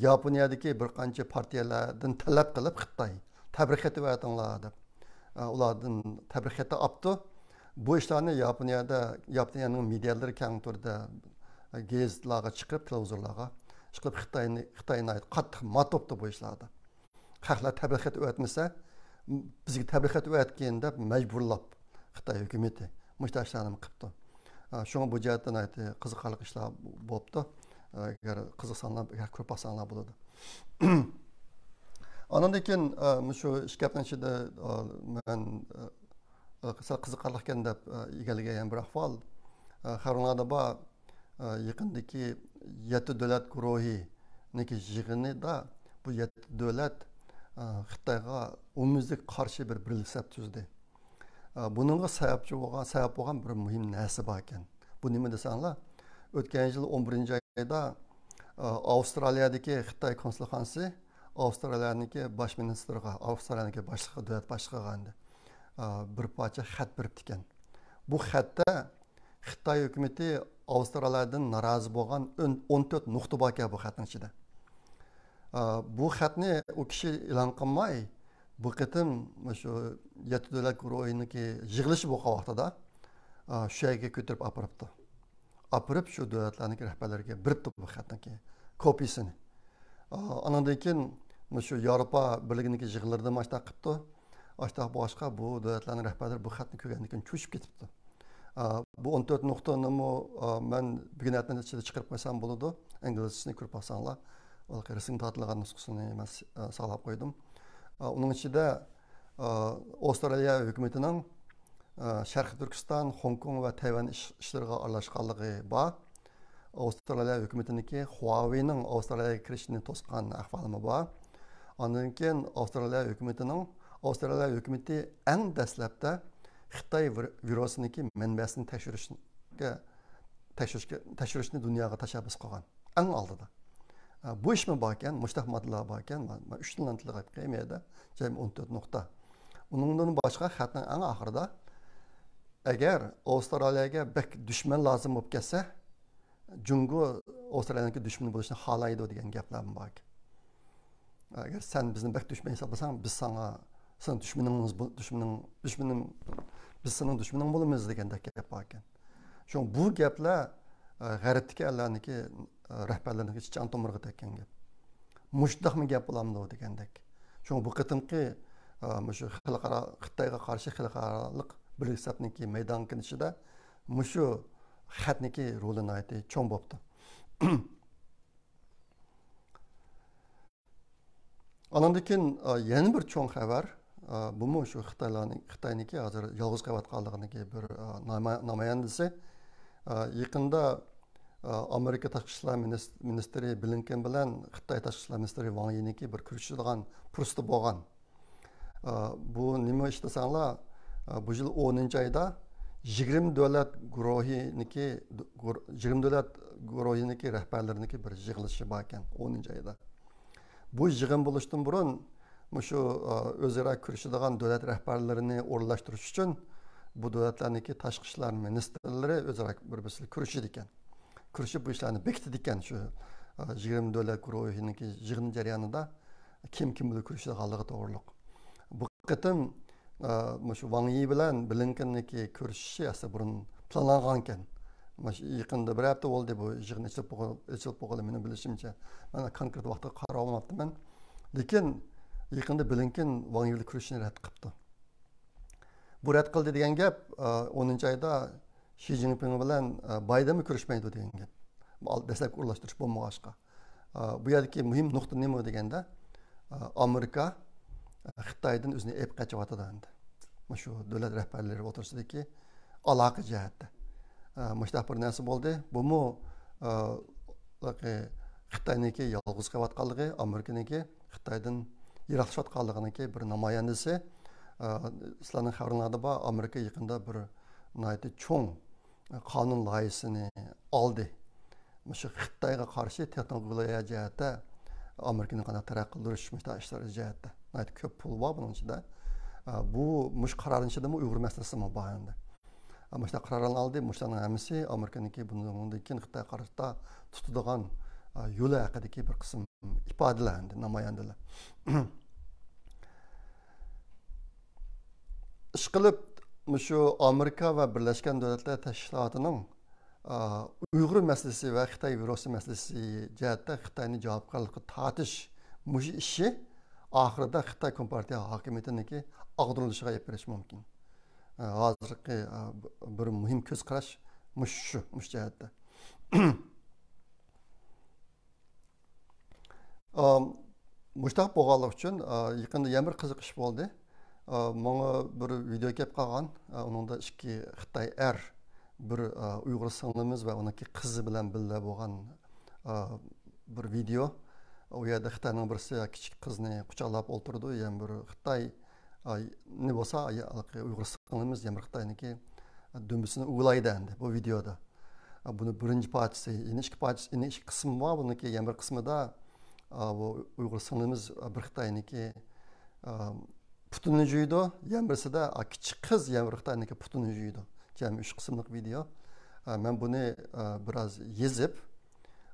ياپونىيەدىكى بىر قانچە پارتىيەلەردىن تەلەپ قىلىپ خىتاي، تەبرىك خېتى ئەۋەتىڭلار دەپ، ئا، ئۇلاردىن تەبرىك خېتى ئاپتۇ. بۇ ئىشلارنى ياپونىيەدە، ياپونىيەنىڭ مېدىيالىرى كەڭ تۈردە، ئا، گېزىتلارغا چىقىرىپ، تېلېۋىزورلارغا چىقىرىپ، خىتاينى، خىتاي ناھايىتى قاتتىق مات بوپتۇ بۇ ئىشلاردا. خەقلەر تەبرىك خەت ئەۋەتمىسە، بىزگە تەبرىك خەت ئەۋەتكىن دەپ مەجبۇرلاپ خىتاي ھۆكۈمىتى مۇشۇنداق ئىشلارنى قىپتۇ. ئا، شۇڭا بۇ جەھەتتە ناھايىتى قىزىقارلىق ئىشلار بوپتۇ. ئا، ئەگەر قىزىقساڭلار، ئەگەر كۆرۈپ باقساڭلار بولىدۇ. ئاندىن كېيىن، ئا، مۇشۇ ئىككى ھەپتىنىڭ ئىچىدە، ئا، مەن، ئا، سەل قىزىقارلىقكەن دەپ، ئا، ئىگىلىگەن يەنە بىر ئەھۋال. ئا، خەۋىرىڭلاردا بار، ئا، يېقىندىكى يەتتە دۆلەت گۇرۇھىنىڭكى يىغىنىدا بۇ يەتتە دۆلەت، ئا، خىتايغا ئومۇميۈزلۈك قارشى بىر بىرلىك سەپ تۈزدى. ئا، بۇنىڭغا سەۋەبچى بولغان، سەۋەب بولغان بىر مۇھىم نەرسە بار ئىكەن. بۇ نېمە دېسەڭلار، ئۆتكەن يىل ئون بىرىنچى ئايدا، ئا، ئاۋسترالىيەدىكى خىتاي كونسۇلخانىسى ئاۋسترالىيەنىڭكى باش مىنىستىرىغا، ئاۋسترالىيەنىڭكى باشلىقىغا، دۆلەت باشلىقىغا ئەمدى، ئا، بىر پارچە خەت بېرىپتىكەن. بۇ خەتتە خىتاي ھۆكۈمىتى ئاۋسترالىيەدىن نارازى بولغان ئون، ئون تۆت نۇقتا باركەن بۇ خەتنىڭ ئىچىدە. ئا، بۇ خەتنى ئۇ كىشى ئېلان قىلماي، بۇ قېتىم مۇشۇ يەتتە دۆلەت گۇرۇھىنىڭكى يىغىلىشى بولغان ۋاقتىدا، ئا، شۇ يەرگە كۆتۈرۈپ ئاپىرىپتۇ. ئاپىرىپ شۇ دۆلەتلەرنىڭكى رەھبەرلىرىگە بېرىپتۇ بۇ خەتنىڭكى كوپىيىسىنى. ئا، ئانىڭدىن كېيىن مۇشۇ ياۋروپا بىرلىكىنىڭكى يىغىنلىرىدا مۇشۇنداق قىپتۇ. ئاشتاق بولغاچقا، بۇ دۆلەتلەرنىڭ رەھبەرلىرى بۇ خەتنى كۆرگەندىن كېيىن چۆچۈپ كېتىپتۇ. ئا، بۇ ئون تۆت نۇقتىنىمۇ، ئا، مەن بۈگۈن ئەتىنىڭ ئىچىدە چىقىرىپ قويسام بولىدۇ. ئىنگلىزچىسىنى كۆرۈپ باقساڭلار، رەسىمگە تارتىلغان نۇسخىسىنى مەن س-، ئا، ساقلاپ قويدۇم. ئا، ئۇنىڭ ئىچىدە، ئا، ئاۋسترالىيە ھۆكۈمىتىنىڭ، ئا، شەرقىي تۈركىستان، خوڭكوڭ ۋە تەيۋەن ئىش-، ئىشلىرىغا ئارىلاشقانلىقى بار. ئاۋسترالىيە ھۆكۈمىتىنىڭكى خۇاۋېينىڭ ئاۋسترالىيەگە كىرىشىنى توسقان ئەھۋالىمۇ بار. ئاندىن كېيىن ئاۋسترالىيە ھۆكۈمىتىنىڭ، ئاۋسترالىيە ھۆكۈمىتى ئەڭ دەسلەپتە خىتاي ۋىر-، ۋىرۇسىنىڭكى مەنبەسىنى تەكشۈرۈشكە، تەكشۈرۈشكە، تەكشۈرۈشنى دۇنياغا تەشەببۇس قىلغان. ئەڭ ئالدىدا. ئە، بۇ ئىشمۇ باركەن، مۇشتاق ماددىلار باركەن، ما-، ما-، ئۈچ تىلنى تىلغا ئېلىپ قويۇم يەردە، جەمئىي ئون تۆت نۇقتا. ئۇنىڭدىن باشقا خەتنىڭ ئەڭ ئاخىرىدا، ئەگەر ئاۋسترالىيەگە بەك دۈشمەن لازىم بولۇپ كەتسە، جۇڭگو ئاۋسترالىيەنىڭكى دۈشمىنى بولۇشنى خالايدۇ دېگەن گەپلەرمۇ باركەن. ئەگەر سەن بىزنى بەك دۈشمەن ھېسابلىساڭ، بىز ساڭا، سېنىڭ دۈشمىنىڭىز بۇ-، دۈشمىنىڭ، دۈشمىنىڭ، بىز سېنىڭ دۈشمىنىڭ بولىمىز دېگەندەك گەپ باركەن. شۇڭا بۇ گەپلەر، ئە، غەربتىكى ئەللەرنىڭكى، ئە، رەھبەرلىرىنىڭكى چىچان تومۇرىغا تەگكەن گەپ. مۇشۇنداقمۇ گەپ بولامدۇ دېگەندەك. شۇڭا بۇ قېتىمقى، ئە، مۇشۇ خەلقئارا، خىتايغا قارشى خەلقئارالىق بىرلىك سەپنىڭكى مەيدانغا كېلىشىدە مۇشۇ خەتنىڭكى رولى ناھايىتى چوڭ بوپتۇ. ئانىڭدىن كېيىن، ئا، يەنە بىر چوڭ خەۋەر، ئا، بۇمۇ شۇ خىتايلارنىڭ، خىتاينىڭكى ھازىر يالغۇز قېلىۋاتقانلىقىنىڭكى بىر، ئا، ناما-، نامايەندىسى. ئا، يېقىندا، ئا، ئامېرىكا تاشقى ئىشلار مىنىس-، مىنىستىرى بلىنكېن بىلەن خىتاي تاشقى ئىشلار مىنىستىرى ۋاڭ يىنىڭكى بىر كۆرۈشىدىغان پۇرسىتى بولغان. ئا، بۇ نېمە ئىش دېسەڭلار، ئا، بۇ يىل ئونىنچى ئايدا يىگىرمە دۆلەت گۇرۇھىنىڭكى، گۇر-، يىگىرمە دۆلەت گۇرۇھىنىڭكى رەھبەرلىرىنىڭكى بىر يىغىلىشى باركەن، ئونىنچى ئايدا. بۇ يىغىن بولۇشتىن بۇرۇن، مۇشۇ، ئا، ئۆزئارا كۆرۈشىدىغان دۆلەت رەھبەرلىرىنى ئورۇنلاشتۇرۇش ئۈچۈن بۇ دۆلەتلەرنىڭكى تاشقى ئىشلار مىنىستىرلىرى ئۆزئارا بىر-بىرسىگە كۆرۈشىدىكەن. كۆرۈشۈپ بۇ ئىشلارنى بېكىتىدىكەن، شۇ، ئا، يىگىرمە دۆلەت گۇرۇھىنىڭكى يىغىنى جەريانىدا كىم كىم بىلەن كۆرۈشىدىغانلىقى توغرۇلۇق. بۇ قېتىم، ئا، مۇشۇ ۋاڭ يى بىلەن بلىنكېننىڭكى كۆرۈشۈشى ئەسلى بۇرۇن پىلانلانغانىكەن. مۇشۇ يېقىندا بىر ھەپتە بولدى بۇ يىغىن ئېچىلىپ بولغىلى، ئېچىلىپ بولغىلى مېنىڭ بىلىشىمچە. مەن كونكرېت ۋاقتىغا قاراۋالماپتىمەن. لېكىن يېقىندا بلىنكېن ۋاڭ يى بىلەن كۆرۈشۈشنى رەت قىپتۇ. بۇ رەت قىلدى دېگەن گەپ، ئا، ئونىنچى ئايدا شى جىنپىڭ بىلەن، ئا، بايدېنمۇ كۆرۈشمەيدۇ دېگەن گەپ. بۇ ئال-، دەسلەپكى ئورۇنلاشتۇرۇش بولمىغاچقا. ئا، بۇ يەردىكى مۇھىم نۇقتا نېمە دېگەندە، ئا، ئامېرىكا، ئا، خىتايدىن ئۆزىنى ئېلىپ قېچىۋاتىدۇ ئەمدى. مۇشۇ دۆلەت رەھبەرلىرى ئوتتۇرىسىدىكى ئالاقە جەھەتتە. ئا، مۇشۇنداق بىر نەرسە بولدى. بۇمۇ، ئا، خىتاينىڭكى يالغۇز قېلىۋاتقانلىقى، ئامېرىكىنىڭكى خىتايدىن يىراقلىشىۋاتقانلىقىنىڭكى بىر نامايەندىسى. ئا، سىلەرنىڭ خەۋىرىڭلاردا بار، ئامېرىكا يېقىندا بىر ناھايىتى چوڭ قانۇن لايىھىسىنى ئالدى. مۇشۇ خىتايغا قارشى تېخنولوگىيە جەھەتتە ئامېرىكىنى قانداق تەرەققىي قىلدۇرۇش، مۇشۇنداق ئىشلار جەھەتتە ناھايىتى كۆپ پۇل بار بۇنىڭ ئىچىدە. ئا، بۇ، مۇشۇ قارارنىڭ ئىچىدىمۇ ئۇيغۇر مەسىلىسىمۇ بار ئەمدى. ئا، مۇشۇنداق قارارلارنى ئالدى، مۇشۇلارنىڭ ھەممىسى ئامېرىكىنىڭكى بۇنىڭدىن كېيىن خىتايغا قارشى تۇتىدىغان، ئا، يولى ھەققىدىكى بىر قىسىم ئىپادىلەر ئەمدى، نامايەندىلەر. ئىشقىلىپ، مۇشۇ ئامېرىكا ۋە بىرلەشكەن دۆلەتلەر تەشكىلاتىنىڭ، ئا، ئۇيغۇر مەسىلىسى ۋە خىتاي ۋىرۇسى مەسىلىسى جەھەتتە خىتاينى جاۋابكارلىققا تارتىش مۇشۇ ئىشى ئاخىرىدا خىتاي كومپارتىيە ھاكىمىيىتىنىڭكى ئاغدۇرۇلۇشىغا ئېلىپ بېرىشى مۇمكىن. ئا، ھازىرقى، ئا، بىر مۇھىم كۆز قاراش مۇشۇ، مۇشۇ جەھەتتە. ئام، مۇشۇنداق بولغانلىقى ئۈچۈن، ئا، يېقىندا يەنە بىر قىزىق ئىش بولدى. ئا، ماڭا بىر ۋىدېئو كەپ قالغان. ئا، ئۇنىڭدا ئىككى خىتاي ئەر، بىر، ئا، ئۇيغۇر سىڭلىمىز ۋە ئۇنىڭكى قىزى بىلەن بىللە بولغان، ئا، بىر ۋىدېئو. ئۇ يەردە خىتاينىڭ بىرسى كىچىك قىزنى قۇچاقلاپ ئولتۇرىدۇ، يەنە بىر خىتاي، ئا، نى بولسا، ئا، ھېلىقى ئۇيغۇر سىڭلىمىز يەنە بىر خىتاينىڭكى دۈمبىسىنى ئۇۋىلايدۇ ئەمدى بۇ ۋىدېودا. بۇنى بىرىنچى پارچىسى، يەنە ئىككى پارچىسى، يەنە ئىككى قىسمى بار. بۇنىڭكى يەنە بىر قىسمىدا، بۇ ئۇيغۇر سىڭلىمىز بىر خىتاينىڭكى پۇتىنى جۇيىدۇ، يەنە بىرسىدە كىچىك قىز يەنە بىر خىتاينىڭكى پۇتىنى جۇيىدۇ. جەمئىي ئۈچ قىسىملىق ۋىدېو. مەن بۇنى بىراز يېزىپ،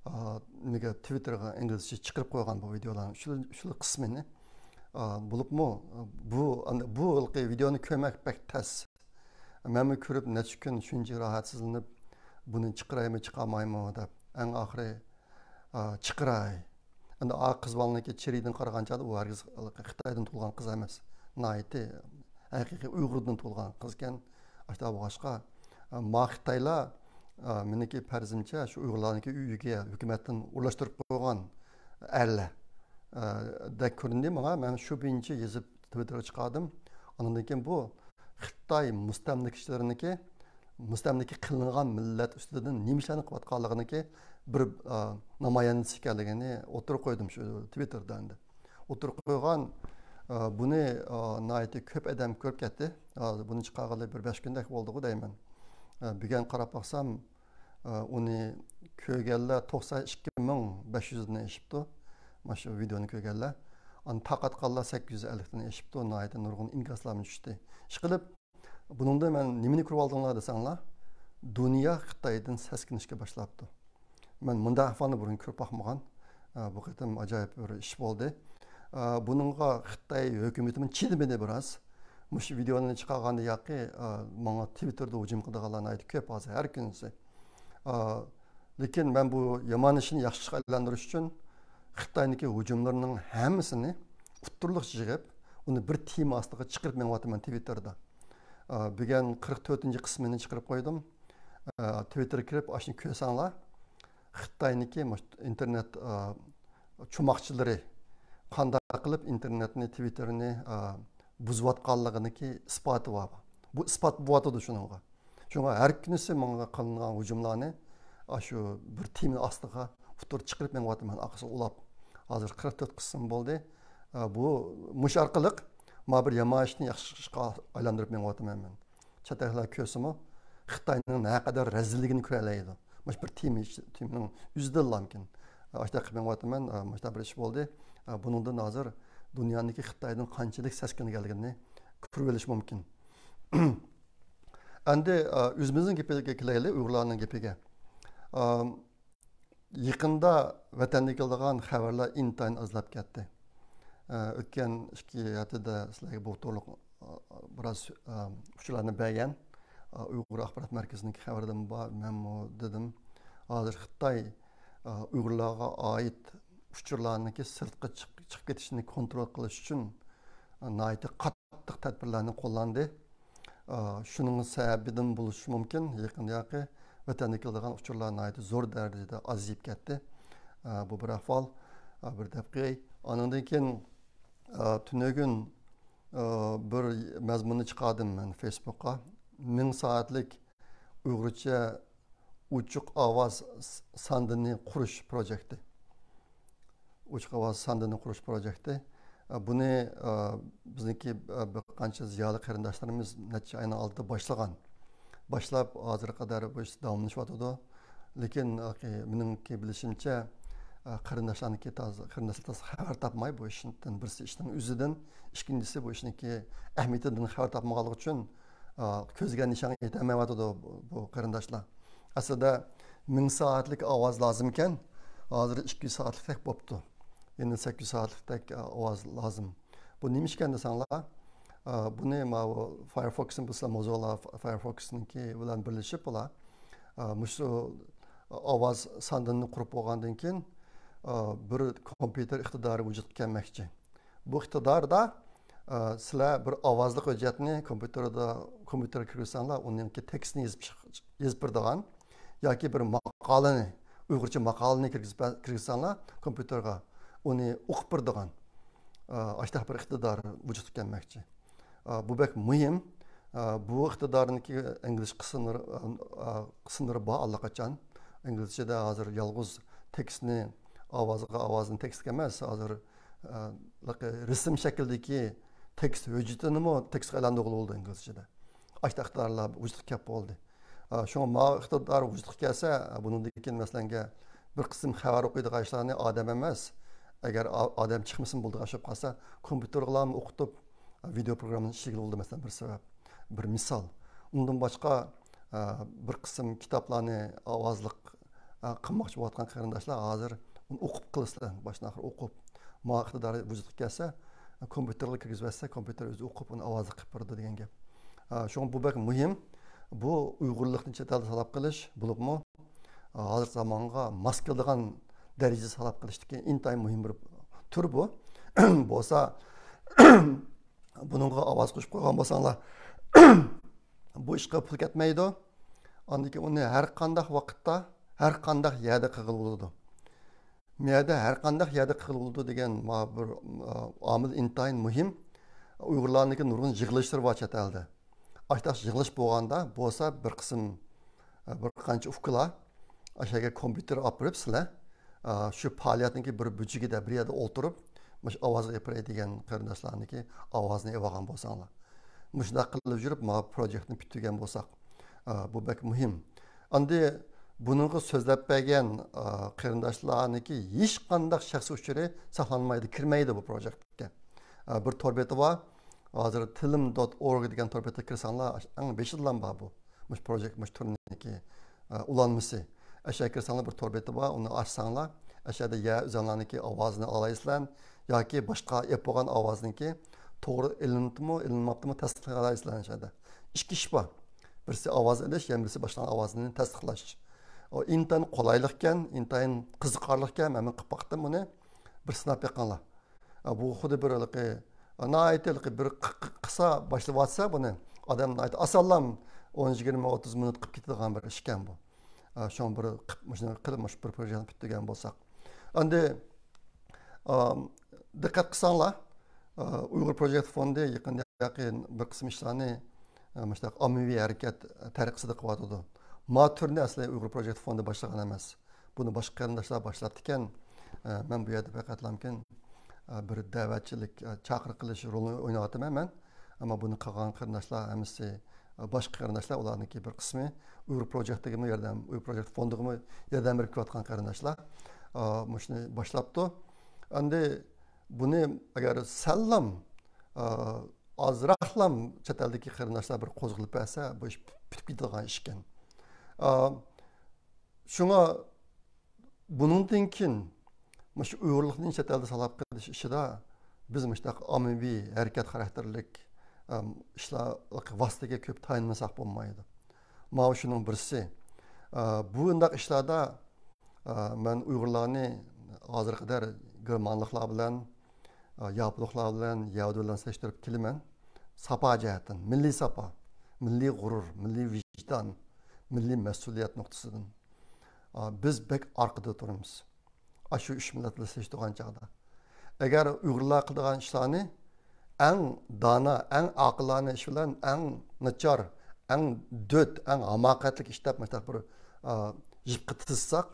نېمىگە، تىۋىتتېرغا ئىنگلىزچە چىقىرىپ قويغان بۇ ۋىدېئولارنىڭ ئۈچلا، ئۈچلا قىسمىنى. بولۇپمۇ بۇ، بۇ ھېلىقى ۋىدېئونى كۆرمەك بەك تەس. مەنمۇ كۆرۈپ نەچچە كۈن شۇنچە راھەتسىزلىنىپ، بۇنى چىقىرايمۇ، چىقارمايمۇ دەپ. ئەڭ ئاخىرى، ئا، چىقىراي. ئەمدى ئا قىز بالىنىڭكى چېھرىدىن قارىغان چاغدا ئۇ ھەرگىز خىتايدىن تۇغۇلغان قىز ئەمەس. ناھايىتى ھەقىقىي ئۇيغۇردىن تۇغۇلغان قىز ئىكەن. ئاشۇنداق بولغاچقا، ما خىتايلار، مېنىڭكى پەرىزىمچە، شۇ ئۇيغۇرلارنىڭكى ئۆيىگە ھۆكۈمەتتىن ئورۇنلاشتۇرۇپ قويغان ئەرلەر دەك كۆرۈندى ماڭا. مەن شۇ بويىچە يېزىپ، تىۋىتتېرغا چىقاردىم. ئاندىن كېيىن بۇ خىتاي مۇستەملىكىچىلىرىنىڭكى، مۇستەملىكە قىلىنغان مىللەت ئۈستىدىن نېمە ئىشلارنى قىلىۋاتقانلىقىنىڭكى بىر، ئا، نامايەندىسى ئىكەنلىكىنى ئوتتۇرىغا قويدۇم شۇ تىۋىتتېردا ئەمدى. ئوتتۇرىغا قويغان، ئا، بۇنى، ئا، ناھايىتى كۆپ ئادەم كۆرۈپ كەتتى. ئا، بۇنى چىقارغىلى بىر بەش كۈندەك بولدىغۇ دەيمەن. ئا، بۈگۈن قاراپ باقسام، ئا، ئۇنى كۆرگەنلەر توقسان ئىككى مىڭ بەش يۈزدىن ئېشىپتۇ. مانا شۇ ۋىدېونى كۆرگەنلەر. ئاندىن تارقاتقانلار سەككىز يۈز ئەللىكتىن ئېشىپتۇ. ناھايىتى نۇرغۇن ئىنكاسلارمۇ چۈشتى. ئىشقىلىپ، بۇنىڭدا مەن نېمىنى كۆرۈۋالدىڭلار دېسەڭلار، دۇنيا خىتايدىن سەسكىنىشكە باشلاپتۇ. مەن مۇنداق ئەھۋالنى بۇرۇن كۆرۈپ باقمىغان. ئە، بۇ قېتىم ئاجايىپ بىر ئىش بولدى. ئە، بۇنىڭغا خىتاي ھۆكۈمىتىمۇ چىدىمىدى بىراز. مۇشۇ ۋىدېونى چىقارغاندا ياقى، ئە، ماڭا تىۋىتتېردا ھۇجۇم قىلىدىغانلار ناھايىتى كۆپ ھازىر، ھەر كۈنىسى. ئە، لېكىن مەن بۇ يامان ئىشنى ياخشى ئىشقا ئايلاندۇرۇش ئۈچۈن خىتاينىڭكى ھۇجۇملىرىنىڭ ھەممىسىنى ئۇتتۇرلۇق يىغىپ، ئۇنى بىر تېما ئاستىغا چىقىرىپ مېڭىۋاتىمەن تىۋىتتېردا. ئە، بۈگۈن قىرىق تۆتىنچى قىسمىنى چىقىرىپ قويدۇم. ئە، تىۋىتتېرغا كىرىپ، ئاشۇنى كۆرسەڭلار، خىتاينىڭكى مۇشۇ ئىنتېرنېت، ئە، چوماقچىلىرى قانداق قىلىپ ئىنتېرنېتنى، تىۋىتتېرنى، ئە، بۇزۇۋاتقانلىقىنىڭكى ئىسپاتى بار. بۇ ئىسپات بولۇۋاتىدۇ شۇنىڭغا. شۇڭا ھەر كۈنىسى ماڭا قىلىنغان ھۇجۇملارنى ئاشۇ بىر تېما ئاستىغا ئۇتتۇرغا چىقىرىپ مېڭىۋاتىمەن، ئارقىسىغا ئۇلاپ. ھازىر قىرىق تۆت قىسىم بولدى. ئە، بۇ، مۇشۇ ئارقىلىق ما بىر يامان ئىشنى ياخشى ئىشقا ئايلاندۇرۇپ مېڭىۋاتىمەن مەن. چەت ئەللەر كۆرسىمۇ، خىتاينىڭ نەقەدەر رەزىللىكىنى كۆرەلەيدۇ. مۇشۇ بىر تېما، تېمىنىڭ ئۆزىدىنلا مۇمكىن. ئاشۇنداق قىلىپ مېڭىۋاتىمەن، مۇشۇنداق بىر ئىش بولدى. بۇنىڭدىن ھازىر دۇنيانىڭكى خىتايدىن قانچىلىك سەسكىنگەنلىكىنى كۆرۈۋېلىش مۇمكىن. ئەمدى، ئۆزىمىزنىڭ گېپىگە كېلەيلى، ئۇيغۇرلارنىڭ گېپىگە. يېقىندا ۋەتەندىن كېلىدىغان خەۋەرلەر ئىنتايىن ئازلاپ كەتتى. ئە، ئۆتكەن ئىككى ھەپتىدە سىلەرگە بۇ توغرۇلۇق، ئە، بىراز، ئە، ئۇچۇرلارنى بەرگەن. ئە، ئۇيغۇر ئاخبارات مەركىزىنىڭكى خەۋىرىدىمۇ بار، مەنمۇ دېدىم. ھازىر خىتاي، ئە، ئۇيغۇرلارغا ئائىت ئۇچۇرلارنىڭكى سىرتقا چىق-، چىقىپ كېتىشىنى كونترول قىلىش ئۈچۈن، ئە، ناھايىتى قاتتىق تەدبىرلەرنى قوللاندى. ئا، شۇنىڭ سەۋەبىدىن بولۇشى مۇمكىن، يېقىندىكى ۋەتەندىن كېلىدىغان ئۇچۇرلار ناھايىتى زور دەرىجىدە ئازىيىپ كەتتى. ئا، بۇ بىر ئەھۋال، ئا، بىر دەپ قوياي. ئانىڭدىن كېيىن، ئا، تۈنۈگۈن، ئا، بىر مەزمۇننى چىقاردىم مەن فېيسبۇكقا. مىڭ سائەتلىك ئۇيغۇرچە ئوچۇق ئاۋاز س-، ساندىنى قۇرۇش پروجېكتى. ئوچۇق ئاۋاز ساندىنى قۇرۇش پروجېكتى. ئە، بۇنى، ئە، بىزنىڭكى، ئە، بىر قانچە زىيالىي قېرىنداشلىرىمىز نەچچە ئاينىڭ ئالدىدا باشلىغان. باشلاپ، ھازىرغا قەدەر بۇ ئىش داۋاملىشىۋاتىدۇ. لېكىن، ئە، مېنىڭكى بىلىشىمچە، ئە، قېرىنداشلارنىڭكى تازا، قېرىنداشلار تازا خەۋەر تاپماي بۇ ئىشتىن، بىرسى ئىشنىڭ ئۆزىدىن، ئىككىنچىسى بۇ ئىشنىڭكى ئەھمىيىتىدىن خەۋەر تاپمىغانلىقى ئۈچۈن، ئا، كۆزلىگەن نىشانغا يېتەلمەيۋاتىدۇ بۇ، بۇ قېرىنداشلار. ئەسلىدە مىڭ سائەتلىك ئاۋاز لازىمكەن، ھازىر ئىككى يۈز سائەتلىكتەك بوپتۇ. يەنە سەككىز يۈز سائەتلىكتەك، ئا، ئاۋاز لازىم. بۇ نېمە ئىشكەن دېسەڭلار، ئا، بۇنى ماۋۇ فايرفوكسنى بىلسىلەر، موزىلا فايرفوكسنىڭكى بىلەن بىرلىشىپ بۇلار، ئا، مۇشۇ ئاۋاز ساندىنىنى قۇرۇپ بولغاندىن كېيىن، ئا، بىر كومپيۇتېر ئىقتىدارى ۋۇجۇدقا كەلمەكچى. بۇ ئىقتىداردا، ئە، سىلەر بىر ئاۋازلىق ھۆججەتنى كومپيۇتېردا، كومپيۇتېرغا كىرگۈزسەڭلار، ئۇنىڭكى تېكىستىنى يېزىپ چىق-، يېزىپ بېرىدىغان ياكى بىر ماقالىنى، ئۇيغۇرچە ماقالىنى كىرگۈزۈپ، كىرگۈزسەڭلار كومپيۇتېرغا، ئۇنى ئوقۇپ بېرىدىغان، ئە، ئاشۇنداق بىر ئىقتىدار ۋۇجۇدقا كەلمەكچى. ئە، بۇ بەك مۇھىم. ئە، بۇ ئىقتىدارنىڭكى ئىنگلىزچە قىسىملىرى، ئە، ئە، قىسىملىرى بار ئاللىقاچان. ئىنگلىزچىدە ھازىر يالغۇز تېكىستنى، ئاۋازغا ئاۋازنى تېكىستكە ئەمەس، ھازىر ئە، رەسىم شەكلىدىكى تېكىست ھۆججىتىنىمۇ تېكىستقا ئايلاندۇرغىلى بولىدۇ ئىنگلىزچىدە. ئاشۇنداق ئىقتىدارلار ۋۇجۇدقا كەپ بولدى. ئە، شۇڭا ماۋۇ ئىقتىدار ۋۇجۇدقا كەلسە، ئە، بۇنىڭدىن كېيىن مەسىلەنگە بىر قىسىم خەۋەر ئوقۇيدىغان ئىشلارنى ئادەم ئەمەس، ئەگەر ئا-، ئادەم چىقمىسىمۇ بولىدىغان ئىش بولۇپ قالسا، كومپيۇتېرغىلا ئوقۇتۇپ، ۋىدېو پروگراممىنى ئىشلىگىلى بولىدۇ، مەسىلەن، بىر سەۋەب، بىر مىسال. ئۇندىن باشقا، ئە، بىر قىسىم كىتابلارنى ئاۋازلىق، ئە، قىلماقچى بولۇۋاتقان قېرىنداشلار ھازىر ئۇنى ئوقۇپ قىلىسىلەر، باشتىن ئاخىر ئوقۇپ. ما ئىقتىدارى ۋۇجۇدقا كەلسە، كومپيۇتېرغا كىرگۈزۈۋەتسە، كومپيۇتېر ئۆزى ئوقۇپ، ئۇنى ئاۋازلىق قىلىپ بېرىدۇ دېگەن گەپ. ئە، شۇڭا بۇ بەك مۇھىم. بۇ ئۇيغۇرلۇقنى چەت ئەلدە تاللاپ قېلىش، بولۇپمۇ، ئە، ھازىرقى زامانغا ماس كېلىدىغان دەرىجىسى ساقلاپ قېلىشتىكى ئىنتايىن مۇھىم بىر تۈر بۇ. بولسا، بۇنىڭغا ئاۋاز قوشۇپ قويغان بولساڭلار، بۇ ئىشقا پۇل كەتمەيدۇ. ئاندىن كېيىن ئۇنى ھەر قانداق ۋاقىتتا، ھەر قانداق يەردە قىلغىلى بولىدۇ. بۇ يەردە ھەر قانداق يەردە قىلغىلى بولىدۇ دېگەن ما بىر، ئا، ئامىل ئىنتايىن مۇھىم. ئۇيغۇرلارنىڭكى نۇرغۇن يىغىلىشلىرى بار چەت ئەلدە. ئاشۇنداق يىغىلىش بولغاندا بولسا بىر قىسىم، ئا، بىر قانچە ئۇكىلار ئاشۇ يەرگە كومپيۇتېر ئاپىرىپ سىلەر، ئا، شۇ پائالىيەتنىڭكى بىر بۇرجىكىدا بىر يەردە ئولتۇرۇپ، مۇشۇ ئاۋازغا ئېپىرەي دېگەن قېرىنداشلارنىڭكى ئاۋازىنى ئېلىۋالغان بولساڭلار. مۇشۇنداق قىلىپ يۈرۈپ ما پروژېكتنى پۈتتۈرگەن بولساق، ئا، بۇ بەك مۇھىم. ئاندى بۇنىڭغا سۆزلەپ بەرگەن، ئا، قېرىنداشلارنىڭكى ھېچقانداق شەخسىي ئۇچۇرى ساقلانمايدۇ، كىرمەيدۇ بۇ پروژېكتكە. ئا، بىر تور بېتى بار. ھازىر تىلىم دوت ئورگ دېگەن تور بېتىگە كىرسەڭلار، ئەڭ بېشىدىلا بار بۇ. مۇشۇ پروژېكت، مۇشۇ تۈرنىڭكى، ئا، ئۇلانمىسى. ئەشەگە كىرسەڭلار بىر تور بېتى بار، ئۇنى ئاچساڭلار، ئەشەدە يە ئۆزۈڭلارنىڭكى ئاۋازىنى ئالالايسىلەر ياكى باشقا ئېپ بولغان ئاۋازنىڭكى توغرا ئېلىندىمۇ، ئېلىنماپتىمۇ تەستىقلايسىلەر ئەشەدە. ئىككى ئىش بار. بىرسى ئاۋاز ئېلىش، يەنە بىرسى باشقىلارنىڭ ئاۋازىنى تەستىقلاش. ئۇ ئىنتايىن قولايلىقكەن، ئىنتايىن قىزىقارلىقكەن، مەن قىلىپ باقتىم بۇنى. بىر سىناپ بېقىڭلار. ئا، بۇ خۇددى بىر ھېلىقى، ئا، ناھايىتى ھېلىقى بىر ق-، ق-، قىسا باشلىۋاتسا بۇنى، ئادەم ناھايىتى ئاسانلا ئون، يىگىرمە، ئوتتۇز مىنۇت قىلىپ كېتىدىغان بىر ئىشكەن بۇ. ئا، شۇڭا بىر قىپ-، مۇشۇنى قىلىپ، مۇشۇ بىر پروژېكتنى پۈتتۈرگەن بولساق. ئەندى، ئا، دىققەت قىلساڭلار، ئا، ئۇيغۇر پروژېكت فوندى يېقىندا ياقى بىر قىسىم ئىشلارنى، ئا، مۇشۇنداق ئاممىۋى ھەرىكەت تەرىقىسىدە قىلىۋاتىدۇ. ما تۈرنى ئەسلى ئۇيغۇر پروژېكت فوندى باشلىغان ئەمەس. بۇنى باشقا قېرىنداشلار باشلاپتىكەن. ئە، مەن بۇ يەردە پەقەتلەمكىن، ئە، بىر دەۋەتچىلىك، ئە، چاقىرىق قىلىش رولىنى ئويناۋاتىمەن مەن. ئەمما بۇنى قىلغان قېرىنداشلار ھەممىسى، ئە، باشقا قېرىنداشلار، ئۇلارنىڭكى بىر قىسمى ئۇيغۇر پروجېكتىگىمۇ ياردەم، ئۇيغۇر پروجېكت فوندىغىمۇ ياردەم بېرىپ كېلىۋاتقان قېرىنداشلار. ئە، مۇشۇنى باشلاپتۇ. ئەمدى بۇنى ئەگەر سەللام، ئە، ئازراقلام چەت ئەلدىكى قېرىنداشلار بىر قوزغىلىپ بەرسە، بۇ ئىش پۈتۈپ كېتىدىغان ئىشكەن. ئە، شۇڭا بۇنىڭدىن كېيىن مۇشۇ ئۇيغۇرلۇقنى چەت ئەلدە ساقلاپ قېلىش ئىشىدا بىز مۇشۇنداق ئاممىۋى ھەرىكەت خاراكتېرلىك، ئەم، ئىشلار، ۋاسىتىگە كۆپ تايىنمىساق بولمايدۇ. ماۋۇ شۇنىڭ بىرسى. ئە، بۇنداق ئىشلاردا، ئە، مەن ئۇيغۇرلارنى ھازىرغا قەدەر گېرمانلىقلار بىلەن، ئە، ياپونلۇقلار بىلەن، يەھۇدىيلار بىلەن سېلىشتۇرۇپ كېلىمەن. ساپا جەھەتتىن، مىللىي ساپا، مىللىي غۇرۇر، مىللىي ۋىجدان، مىللىي مەسئۇلىيەت نۇقتىسىدىن، ئا، بىز بەك ئارقىدا تۇرىمىز. ئاشۇ ئۈچ مىللەت بىلەن سېلىشتۇرغان چاغدا. ئەگەر ئۇيغۇرلار قىلىدىغان ئىشلارنى ئەڭ دانا، ئەڭ ئاقىلانە ئىش بىلەن ئەڭ ناچار، ئەڭ دۆت، ئەڭ ھاماقەتلىك ئىش دەپ مۇشۇنداق بىر، ئا، يىپقا تىزساق،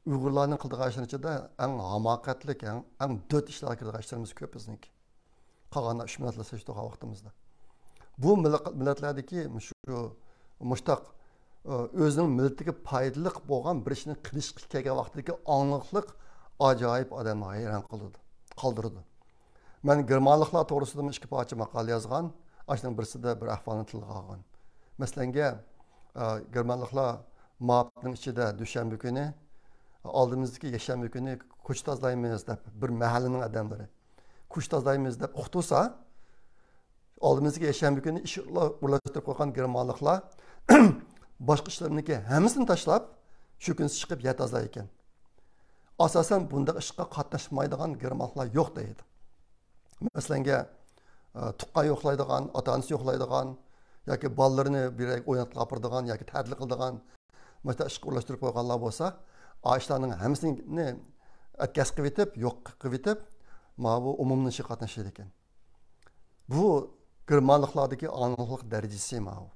ئۇيغۇرلارنىڭ قىلىدىغان ئىشلىرىنىڭ ئىچىدە ئەڭ ھاماقەتلىك، ئەڭ، ئەڭ دۆت ئىشلارغا كىرىدىغان ئىشلىرىمىز كۆپ بىزنىڭكى. قالغان ئۈچ مىللەتلەر سېلىشتۇرغان ۋاقتىمىزدا. بۇ مىللەت-، مىللەتلەردىكى مۇشۇ، مۇشتاق، ئۆزىنىڭ مىللىتىگە پايدىلىق بولغان بىر ئىشنى قىلىشقا كەلگەن ۋاقتىدىكى ئاڭلىقلىق ئاجايىپ ئادەمنى ھەيران قىلىدۇ، قالدۇرىدۇ. مەن گېرمانلىقلار توغرىسىدىمۇ ئىككى پارچە ماقالە يازغان، ئاشۇنىڭ بىرسىدە بىر ئەھۋالنى تىلغا ئالغان. مەسىلەنگە، ئە، گېرمانلىقلار مائاپنىڭ ئىچىدە دۈشەنبە كۈنى، ئالدىمىزدىكى يەكشەنبە كۈنى كوچا تازىلايمىز دەپ، بىر مەھەللىنىڭ ئادەملىرى كوچا تازىلايمىز دەپ ئۇقتۇرسا، ئالدىمىزدىكى يەكشەنبە كۈنى ئىش ئورۇنلاشتۇرۇپ قويغان گېرمانلىقلار باشقا ئىشلارنىڭكى ھەممىسىنى تاشلاپ، شۇ كۈنى چىقىپ يەر تازىلايدىكەن. ئاساسەن بۇنداق ئىشقا قاتناشمايدىغان گېرمانلىقلار يوق دەيدۇ. مەسىلەنگە، ئە، تۇغقان يوقلايدىغان، ئاتا-ئانىسى يوقلايدىغان ياكى بالىلىرىنى بىر يەرگە ئويناتقىلى ئاپىرىدىغان ياكى تەتىل قىلىدىغان مۇشۇنداق ئىشقا ئورۇنلاشتۇرۇپ قويغانلار بولسا، ئاشۇلارنىڭ ھەممىسىنى ئەتكەس قىلىۋېتىپ، يوق قىلىۋېتىپ، ماۋۇ ئومۇمنىڭ ئىشىغا قاتنىشىدىكەن. بۇ گېرمانلىقلاردىكى ئاڭلىقلىق دەرىجىسى ماۋۇ.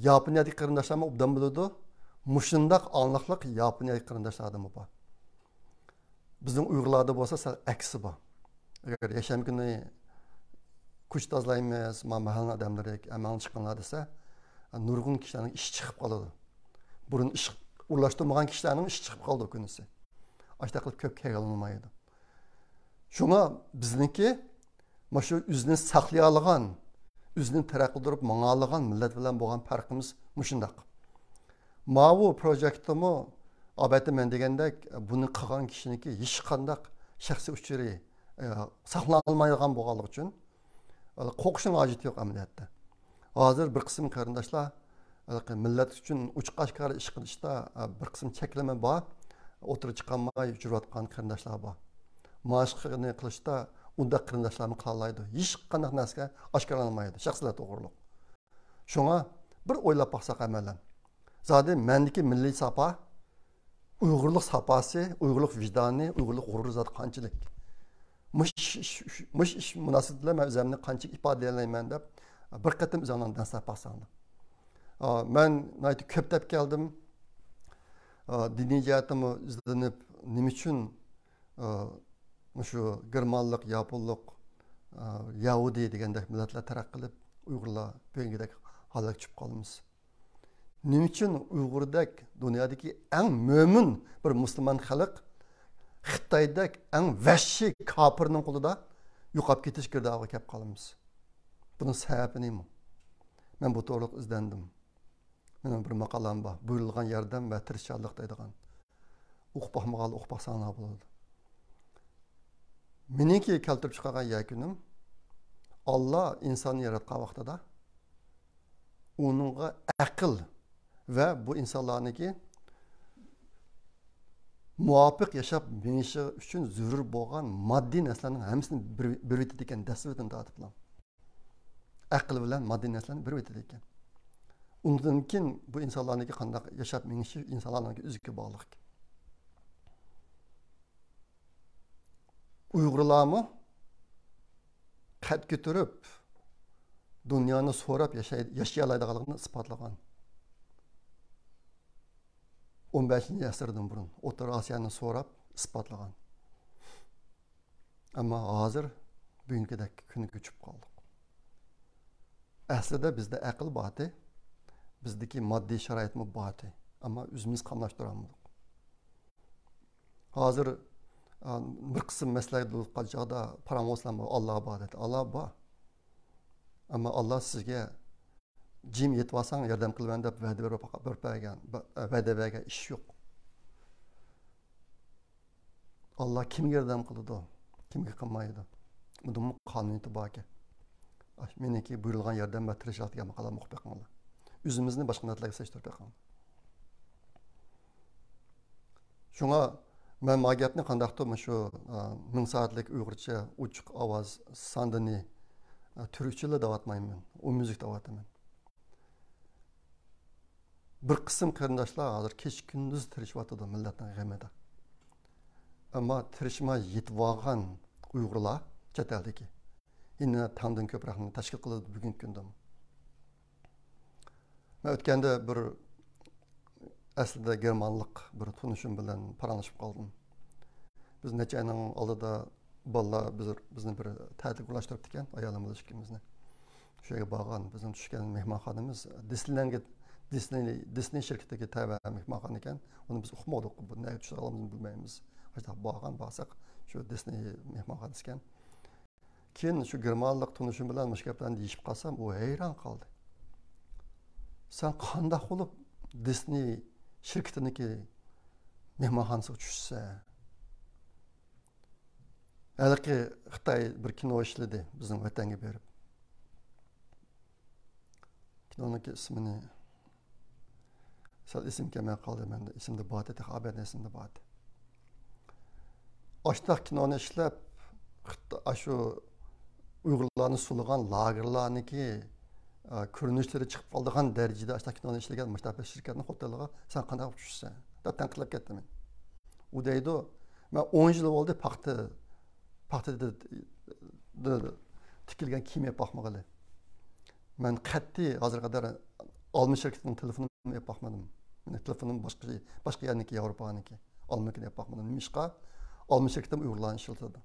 ياپونىيەدىكى قېرىنداشلارمۇ ئوبدان بىلىدۇ. مۇشۇنداق ئاڭلىقلىق ياپونىيەدىكى قېرىنداشلاردىمۇ بار. بىزنىڭ ئۇيغۇرلاردا بولسا سەل ئەكسى بار. ئەگەر يەكشەنبە كۈنى كوچا تازىلايمىز، ما مەھەللىنىڭ ئادەملىرى ھەممىڭلار چىقىڭلار دېسە، نۇرغۇن كىشىلەرنىڭ ئىشى چىقىپ قالىدۇ. بۇرۇن ئىش ئورۇنلاشتۇرمىغان كىشىلەرنىڭ ئىشى چىقىپ قالىدۇ كۈنىسى. ئاشۇنداق قىلىپ كۆپ كەلگىلى بولمايدۇ. شۇڭا بىزنىڭكى مۇشۇ ئۆزىنى ساقلىيالىغان، ئۆزىنى تەرەققىي قىلدۇرۇپ ماڭالىغان مىللەت بىلەن بولغان پەرقىمىز مۇشۇنداق. ماۋۇ پروژېكتتىمۇ ئەلۋەتتە مەن دېگەندەك بۇنى قىلغان كىشىنىڭكى ھېچقانداق شەخسىي ئۇچۇرى، ئە، ساقلىنالمايدىغان بولغانلىقى ئۈچۈن، ئە، قورقۇشنىڭ ھاجىتى يوق ئەمەلىيەتتە. ھازىر بىر قىسىم قېرىنداشلار ھېلىقى مىللەت ئۈچۈن ئوچۇق-ئاشكارا ئىش قىلىشتا، ئە، بىر قىسىم چەكلىمە بار. ئوتتۇرىغا چىقالماي يۈرۈۋاتقان قېرىنداشلار بار. مانا شۇنى قىلىشتا ئۇنداق قېرىنداشلارمۇ قىلالايدۇ. ھېچقانداق نەرسىگە ئاشكارىلانمايدۇ، شەخسىيلەر توغرۇلۇق. شۇڭا بىر ئويلاپ باقساق ھەممەيلەن. زادى مەندىكى مىللىي ساپا، ئۇيغۇرلۇق ساپاسى، ئۇيغۇرلۇق ۋىجدانى، ئۇيغۇرلۇق غۇرۇرى زادى قانچىلىك؟ مۇش ئىش، مۇش ئىش مۇناسىۋىتى بىلەن مەن ئۆزۈمنى قانچىلىك ئىپادىلىيەلەيمەن دەپ بىر قېتىم ئۆزۈڭلار دەسسەپ باقساڭلار. ئا، مەن ناھايىتى كۆپ دەپ كەلدىم. ئا، دىنىي جەھەتتىمۇ ئىزدىنىپ، نېمە ئۈچۈن، ئا، مۇشۇ گېرمانلىق، ياپونلۇق، ئا، يەھۇدىي دېگەندەك مىللەتلەر تەرەققىي قىلىپ، ئۇيغۇرلار بۈگۈنكىدەك ھالەتكە چۈشۈپ قالىمىز؟ نېمە ئۈچۈن ئۇيغۇردەك دۇنيادىكى ئەڭ مۆمىن بىر مۇسۇلمان خەلق خىتايدەك ئەڭ ۋەھشىي كاپىرنىڭ قولىدا يوقاپ كېتىش گىردابىغا كەپ قالىمىز؟ بۇنىڭ سەۋەبى نېمە؟ مەن بۇ توغرىلىق ئىزدەندىم. مېنىڭ بىر ماقالام بار، بۇيرۇلغان ياردەم ۋە تىرىشچانلىق دەيدىغان. ئوقۇپ باقمىغانلار ئوقۇپ باقساڭلار بولىدۇ. مېنىڭكى كەلتۈرۈپ چىقارغان يەكۈنۈم، ئاللا ئىنساننى ياراتقان ۋاقتىدا ئۇنىڭغا ئەقىل ۋە بۇ ئىنسانلارنىڭكى مۇۋاپىق ياشاپ مېڭىشى ئۈچۈن زۆرۈر بولغان ماددىي نەرسىلەرنىڭ ھەممىسىنى بىر، بىر ئېتىدىكەن، دەسسىۋېتىن تارتىپلا. ئەقىل بىلەن ماددىي نەرسىلەرنى بىر ئېتىدىكەن. ئۇندىن كېيىن بۇ ئىنسانلارنىڭكى قانداق ياشاپ مېڭىشى ئىنسانلارنىڭكى ئۆزىگە باغلىق. ئۇيغۇرلارمۇ قەد كۆتۈرۈپ، دۇنيانى سوراپ ياشاي-، ياشىيالايدىغانلىقىنى ئىسپاتلىغان. ئون بەشىنچى ئەسىردىن بۇرۇن ئوتتۇرا ئاسىيانى سوراپ ئىسپاتلىغان. ئەمما ھازىر بۈگۈنكىدەك كۈنگە چۈشۈپ قالدۇق. ئەسلىدە بىزدە ئەقىل بارتى، بىزدىكى ماددىي شارائىتمۇ بارتى، ئەمما ئۆزىمىز قاملاشتۇرالمىدۇق. ھازىر، ئا، بىر قىسىم مەسىلىلەرگە دۇچ قالغان چاغدا پاراڭ بولسىلا، ئاللا بار دەيدۇ. ئاللا بار. ئەمما ئاللا سىزگە جىم يېتىۋالساڭ ياردەم قىلىمەن دەپ ۋەدە بېرىپ، بېرىپ بەرگەن، ۋەدە بەرگەن ئىش يوق. ئاللا كىمگە ياردەم قىلىدۇ، كىمگە قىلمايدۇ؟ بۇنىڭمۇ قانۇنىيىتى باركەن. مېنىڭكى بۇيرۇلغان ياردەم ۋە تىرىشچانلىق دېگەن ماقالەمنى ئوقۇپ بېقىڭلار. ئۆزىمىزنى باشقا مىللەتلەرگە سېلىشتۇرۇپ بېقىڭلار. شۇڭا مەن ما گەپنى قانداقتۇر مۇشۇ، ئا، مىڭ سائەتلىك ئۇيغۇرچە ئوچۇق ئاۋاز ساندىنى، ئا، تۈركچىلا دەۋاتمايمەن، ئومۇميۈزلۈك دەۋاتىمەن. بىر قىسىم قېرىنداشلار ھازىر كېچە كۈندۈز تىرىشىۋاتىدۇ مىللەتنىڭ غېمىدا. ئەمما تىرىشماي يېتىۋالغان ئۇيغۇرلار چەت ئەلدىكى يەنە تەڭدىن كۆپرەكنى تەشكىل قىلىدۇ بۈگۈنكى كۈندىمۇ. مەن ئۆتكەندە بىر ئەسلىدە گېرمانلىق بىر تونۇشۇم بىلەن پاراڭلىشىپ قالدىم. بىز نەچچە ئاينىڭ ئالدىدا بالىلار بىز، بىزنى بىر تەتىلگە ئورۇنلاشتۇرۇپتىكەن، ئايالىمىز ئىككىمىزنى. شۇ يەرگە بارغان، بىزنىڭ چۈشكەن مېھمانخانىمىز دىسنىلەندگە، دىسنىي، دىسنىي شىركىتىگە تەۋە مېھمانخانا ئىكەن. ئۇنى بىز ئۇقمىدۇق، بۇ نەگە چۈشىدىغانلىقىمىزنى بىلمەيمىز. ئاشۇنداق بارغان، بارساق، شۇ دىسنىي مېھمانخانىسى ئىكەن. كېيىن شۇ گېرمانلىق تونۇشۇم بىلەن مۇشۇ گەپلەرنى دېيىشىپ قالسام، ئۇ ھەيران قالدى. سەن قانداق بولۇپ دىسنىي شىركىتىنىڭكى مېھمانخانىسىغا چۈشىسەن؟ ھېلىقى خىتاي بىر كىنو ئىشلىدى بىزنىڭ ۋەتەنگە بېرىپ. كىنونىڭكى ئىسمىنى سەل ئېسىمگە كەلمەي قالدى مەندە. ئېسىمدە بارتى، تېخى ئابەدەن ئېسىمدە بارتى. ئاشتاق كىنونى ئىشلەپ، خىت-، ئاشۇ ئۇيغۇرلارنى سولىغان لاگېرلارنىڭكى، ئا، كۆرۈنۈشلىرى چىقىپ قالىدىغان دەرىجىدە ئاشتاق كىنونى ئىشلىگەن مۇشۇنداق بىر شىركەتنىڭ خوتېلىغا سەن قانداق چۈشىسەن دەپ تەنقىدلەپ كەتتىم مەن. ئۇ دەيدۇ، مەن ئون يىل بولدى پاختا، پاختىدا تىكىلگەن كىيىم ئېلىپ باقمىغىلى. مەن قەتئىي ھازىرغا قەدەر ئالما شىركىتىنىڭ تېلېفونىنى ئېلىپ باقمىدىم. مېنىڭ تېلېفونۇم باشقا، باشقا يەرنىڭكى، ياۋروپانىڭكى. ئالمىنىڭكىنى ئېلىپ باقمىدىم. نېمىشقا؟ ئالما شىركىتىمۇ ئۇيغۇرلارنى ئىشلىتىدۇ.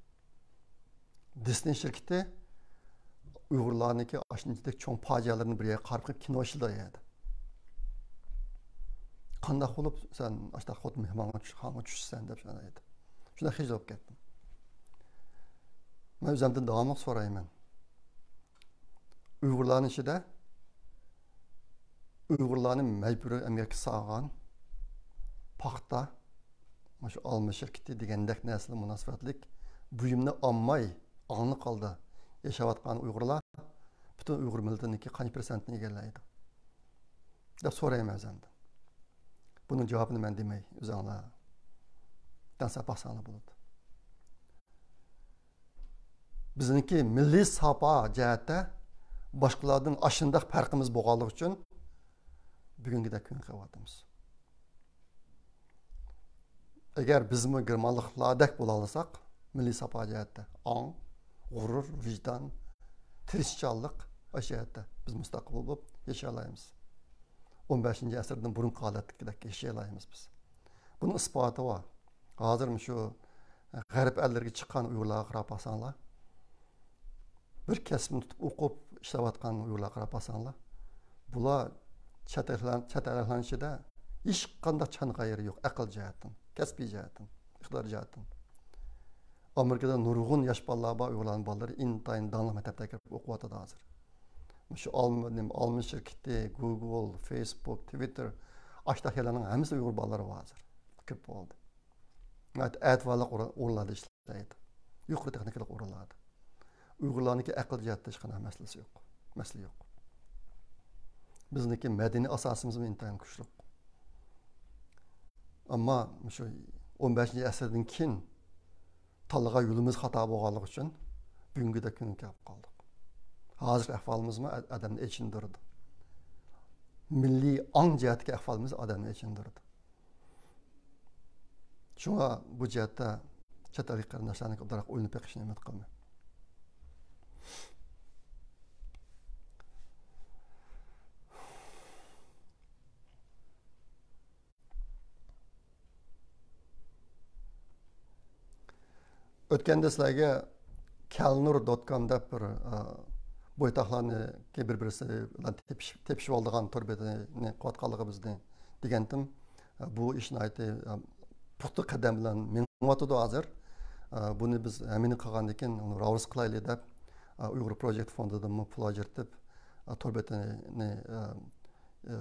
دىسنىي شىركىتى ئۇيغۇرلارنىڭكى ئاشۇنچىلىك چوڭ پاجىئەلىرىنى بىر يەرگە قارىپ قىلىپ كىنو ئىشلىدى ئۇ يەردە. قانداق بولۇپ سەن ئاشۇنداق خوت مېھمانغا چۈش-، خانغا چۈشىسەن دەپ شۇنداق ئېيتتى. شۇنداق خىجىل بولۇپ كەتتىم. مەن ئۆزۈمدىن داۋاملىق سورايمەن. ئۇيغۇرلارنىڭ ئىچىدە ئۇيغۇرلارنى مەجبۇرىي ئەمگەككە سالغان پاختا، مۇشۇ ئالما شىركىتى دېگەندەك نەرسىلەر مۇناسىۋەتلىك بۇيۇمنى ئالماي، ئاڭلىق ھالدا ياشاۋاتقان ئۇيغۇرلار پۈتۈن ئۇيغۇر مىللىتىنىڭكى قانچە پىرسەنتنى ئىگىلەيدۇ دەپ سورايمەن ئۆزۈمدىن. بۇنىڭ جاۋابىنى مەن دېمەي، ئۆزۈڭلار ئىككى دانە ساپا سانى بولىدۇ. بىزنىڭكى مىللىي ساپا جەھەتتە باشقىلاردىن ئاشۇنداق پەرقىمىز بولغانلىقى ئۈچۈن بۈگۈنكىدەك كۈنگە قېلىۋاتىمىز. ئەگەر بىزمۇ گېرمانلىقلاردەك بولالىساق، مىللىي ساپا جەھەتتە ئاڭ، غۇرۇر، ۋىجدان، تىرىشچانلىق، ئاشۇ جەھەتتە بىز مۇستەقىل بولۇپ ياشىيالايمىز. ئون بەشىنچى ئەسىردىن بۇرۇنقى ھالەتتىكىدەك ياشىيالايمىز بىز. بۇنىڭ ئىسپاتى بار. ھازىر مۇشۇ غەرب ئەللىرىگە چىققان ئۇيغۇرلارغا قاراپ باقساڭلار، بىر كەسىپنى تۇتۇپ ئوقۇپ ئىشلەۋاتقان ئۇيغۇرلارغا قاراپ باقساڭلار، بۇلار چەت ئەللەر، چەت ئەللەرنىڭ ئىچىدە ھېچقانداق چانغا يېرى يوق، ئەقىل جەھەتتىن، كەسپىي جەھەتتىن، ئىقتىدار جەھەتتىن. ئامېرىكىدا نۇرغۇن ياش بالىلار بار، ئۇيغۇرلارنىڭ بالىلىرى ئىنتايىن داڭلىق مەكتەپلەرگە كىرىپ ئوقۇۋاتىدۇ ھازىر. مۇشۇ ئالما، نېمە، ئالما شىركىتى، گۇگل، فېيسبۇك، تىۋىتتېر، ئاشۇنداق يەرلەرنىڭ ھەممىسىدە ئۇيغۇر بالىلىرى بار ھازىر. كۆپ بولدى. ناھايىتى ئەتىۋارلىق ئورۇن-، ئورۇنلاردا ئىشلەيدۇ. يۇقىرى تېخنىكىلىق ئورۇنلاردا. ئۇيغۇرلارنىڭكى ئەقىل جەھەتتە ھېچقانداق مەسىلىسى يوق. مەسىلە يوق. بىزنىڭكى مەدەنىي ئاساسىمىزمۇ ئىنتايىن كۈچلۈك. ئەمما مۇشۇ ئون بەشىنچى ئەسىردىن كېيىن تاللىغان يولىمىز خاتا بولغانلىقى ئۈچۈن بۈگۈنكىدەك كۈنگە كېلىپ قالدۇق. ھازىرقى ئەھۋالىمىزمۇ ئا-، ئادەمنى ئېچىندۇرىدۇ. مىللىي ئاڭ جەھەتتىكى ئەھۋالىمىز ئادەمنى ئېچىندۇرىدۇ. شۇڭا بۇ جەھەتتە چەت ئەللىك قېرىنداشلارنىڭ ئوبدانراق ئويلىنىپ بېقىشىنى ئۈمىد قىلىمەن. ئۆتكەندە سىلەرگە كەلنۇر دوت كوم دەپ بىر، ئە، بويتاقلارنى بىر-بىرسى بىلەن تېپىش-، تېپىشىۋالىدىغان تور بېتىنى قىلىۋاتقانلىقىمىزنى دېگەنتىم. ئە، بۇ ئىش ناھايىتى، ئە، پۇختا قەدەم بىلەن مېڭىۋاتىدۇ ھازىر. ئە، بۇنى بىز ھەممىنى قىلغاندىن كېيىن ئۇنى راۋۇرۇس قىلايلى دەپ، ئە، ئۇيغۇر پروجېكت فوندىدىنمۇ پۇل ئاجرىتىپ، ئە، تور بېتىنى، ئە، ئە،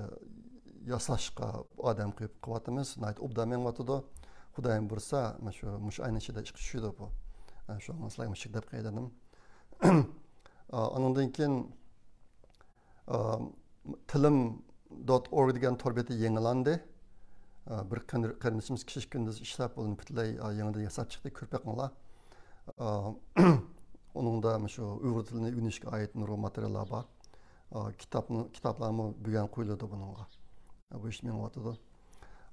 ياساشقا ئادەم قويۇپ قىلىۋاتىمىز. ناھايىتى ئوبدان مېڭىۋاتىدۇ. خۇدايىم بۇيرۇسا، مانا شۇ، مۇشۇ ئاينىڭ ئىچىدە ئىشقا چۈشىدۇ بۇ. ئە، شۇڭا سىلەرگە مۇشۇ دەپ قوياي دېدىم. ئە، ئانىڭدىن كېيىن، ئە، تىلىم دوت ئورگ دېگەن تور بېتى يېڭىلاندى. ئە، بىر قېرىن-، قېرىندىشىمىز كېچە كۈندۈز ئىشلەپ، ئۇنى پۈتۈنلەي، ئە، يېڭىدىن ياساپ چىقتى، كۆرۈپ بېقىڭلار. ئە، ئۇنىڭدا مۇشۇ ئۇيغۇر تىلىنى ئۆگىنىشكە ئائىت نۇرغۇن ماتېرىياللار بار. ئا، كىتابمۇ-، كىتابلارمۇ بۈگۈن قويۇلىدۇ بۇنىڭغا. ئا، بۇ ئىش مېڭىۋاتىدۇ.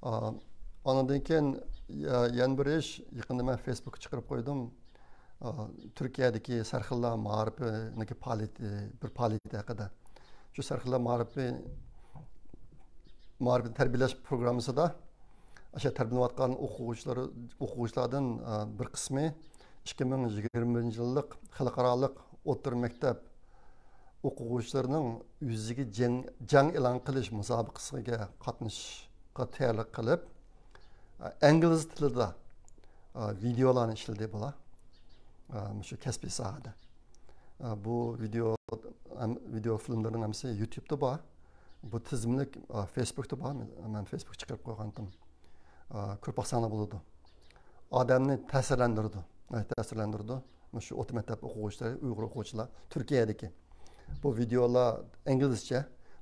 ئا، ئانىڭدىن كېيىن يا-، يەنە بىر ئىش، يېقىندا مەن فېيسبۇكقا چىقىرىپ قويدۇم. ئا، تۈركىيەدىكى سەرخىللار مائارىپىنىڭكى پائالىيىتى، بىر پائالىيىتى ھەققىدە. شۇ سەرخىللار مائارىپى، مائارىپنى تەربىيەلەش پروگراممىسىدا ئاشۇ تەربىيەلىنىۋاتقان ئوقۇغۇچىلار، ئوقۇغۇچىلاردىن، ئا، بىر قىسمى ئىككى مىڭ يىگىرمىنچى يىللىق خەلقئارالىق ئوتتۇرا مەكتەپ ئوقۇغۇچىلىرىنىڭ ئۆزىگە جەڭ، جەڭ ئېلان قىلىش مۇسابىقىسىگە قاتنىشىشقا تەييارلىق قىلىپ، ئىنگلىز تىلىدا، ۋىدېئولارنى ئىشلىدى بۇلار. مۇشۇ كەسپىي ساھەدە. بۇ ۋىدېئو، ۋىدېئو فىلىملىرىنىڭ ھەممىسى يۇتۇبتا بار. بۇ تىزىملىك، فېيسبۇكتا بار. مەن فېيسبۇكقا چىقىرىپ قويغانتىم. كۆرۈپ باقساڭلار بولىدۇ. ئادەمنى تەسىرلەندۈرىدۇ. تەسىرلەندۈرىدۇ. مۇشۇ ئوتتۇرا مەكتەپ ئوقۇغۇچىلىرى، ئۇيغۇر ئوقۇغۇچىلار تۈركىيەدىكى. بۇ ۋىدېئولار ئىنگلىزچە،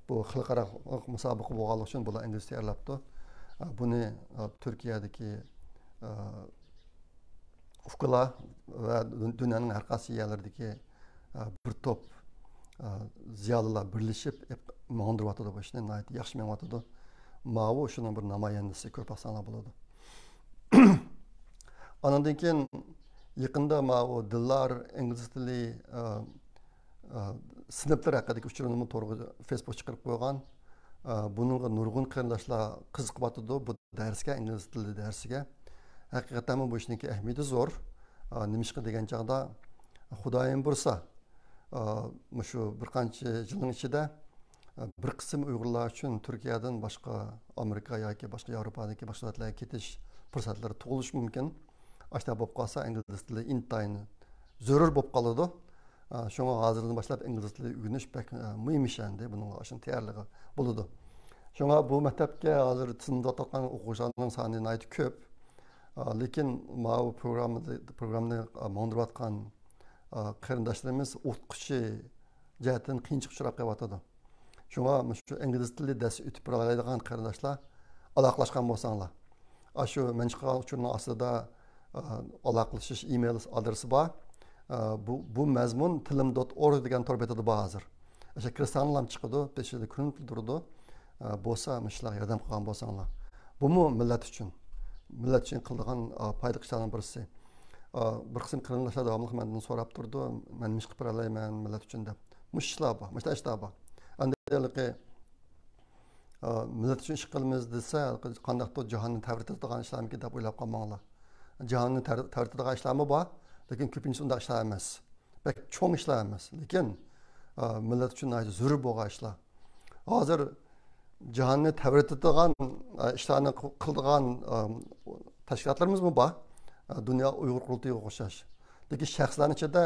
بۇ خەلقئارا مۇسابىقە بولغانلىقى ئۈچۈن بۇلار ئىنگلىزچە تەييارلاپتۇ. بۇنى تۈركىيەدىكى ئۇكىلار ۋە دۇنيانىڭ ھەر قايسى يەرلىرىدىكى بىر توپ زىيالىيلار بىرلىشىپ ماڭدۇرۇۋاتىدۇ بۇ ئىشنى. ناھايىتى ياخشى مېڭىۋاتىدۇ. ماۋۇ شۇنىڭ بىر نامايەندىسى، كۆرۈپ باقساڭلار بولىدۇ. ئانىڭدىن كېيىن يېقىندا ماۋۇ دىللار ئىنگلىز تىلى، ئە، ئە، سىنىپلىرى ھەققىدىكى ئۇچۇرنىمۇ تورغا، فېيسبۇكقا چىقىرىپ قويغان. ئە، بۇنىڭغا نۇرغۇن قېرىنداشلار قىزىقىۋاتىدۇ، بۇ دەرسكە، ئىنگلىز تىلى دەرسىگە. ھەقىقەتەنمۇ بۇ ئىشنىڭكى ئەھمىيىتى زور. ئە، نېمىشقا دېگەن چاغدا، خۇدايىم بۇيرۇسا، ئە، مۇشۇ بىر قانچە يىلنىڭ ئىچىدە، ئە، بىر قىسىم ئۇيغۇرلار ئۈچۈن تۈركىيەدىن باشقا ئامېرىكا ياكى باشقا ياۋروپادىكى باشقا دۆلەتلەرگە كېتىش پۇرسەتلىرى تۇغۇلۇشى مۇمكىن. ئاشۇنداق بولۇپ قالسا، ئىنگلىز تىلى ئىنتايىن زۆرۈر بولۇپ قالىدۇ. ئە، شۇڭا ھازىردىن باشلاپ ئىنگلىز تىلى ئۆگىنىش بەك، ئە، مۇھىم ئىش ئەمدى. بۇنىڭغا ئاشۇنى تەييارلىقى بولىدۇ. شۇڭا بۇ مەكتەپكە ھازىر تىزىملىتىۋاتقان ئوقۇغۇچىلارنىڭ سانى ناھايىتى كۆپ. ئە، لېكىن ماۋۇ پروگراممىنى، پروگراممىنى، ئە، ماڭدۇرۇۋاتقان، ئە، قېرىنداشلىرىمىز ئوقۇتقۇچى جەھەتتىن قىيىنچىلىققا ئۇچراپ قېلىۋاتىدۇ. شۇڭا مۇشۇ ئىنگلىز تىلى دەرسى ئۆتۈپ بېرەلەيدىغان قېرىنداشلار ئالاقىلەشكەن بولساڭلار، ئاشۇ مەن چىقارغان ئۇچۇرنىڭ ئاستىدا، ئا، ئالاقىلىشىش ئىمېيل ئادرېسى بار. ئا، بۇ، بۇ مەزمۇن تىلىم دوت ئورگ دېگەن تور بېتىدە بار ھازىر. ئاشۇ كىرسەڭلام چىقىدۇ، بېشىدا كۆرۈنۈپ تۇرىدۇ. ئا، بولسا مۇشۇلارغا ياردەم قىلغان بولساڭلار. بۇمۇ مىللەت ئۈچۈن. مىللەت ئۈچۈن قىلىدىغان، ئا، پايدىلىق ئىشلارنىڭ بىرسى. ئا، بىر قىسىم قېرىنداشلار داۋاملىق مەندىن سوراپ تۇرىدۇ، مەن نېمە ئىش قىلىپ بېرەلەيمەن مىللەت ئۈچۈن دەپ. مۇشۇ ئىشلار بار، مۇشۇنداق ئىشلار بار. ئەمدى ھېلىقى، ئا، مىللەت ئۈچۈن ئىش قىلىمىز دېسە، قانداقتۇر جاھاننى تەۋرىتىدىغان ئىشلارمىكىن دەپ ئويلاپ قالماڭلار. جاھاننى تەۋ-، تەۋرىتىدىغان ئىشلارمۇ بار، لېكىن كۆپىنچىسى ئۇنداق ئىشلار ئەمەس. بەك چوڭ ئىشلار ئەمەس، لېكىن، ئا، مىللەت ئۈچۈن ناھايىتى زۆرۈر بولغان ئىشلار. ھازىر جاھاننى تەۋرىتىدىغان، ئا، ئىشلارنى قىل-، قىلىدىغان، ئا، تەشكىلاتلىرىمىزمۇ بار. ئا، دۇنيا ئۇيغۇر قۇرۇلتىيىغا ئوخشاش. لېكىن شەخسلەرنىڭ ئىچىدە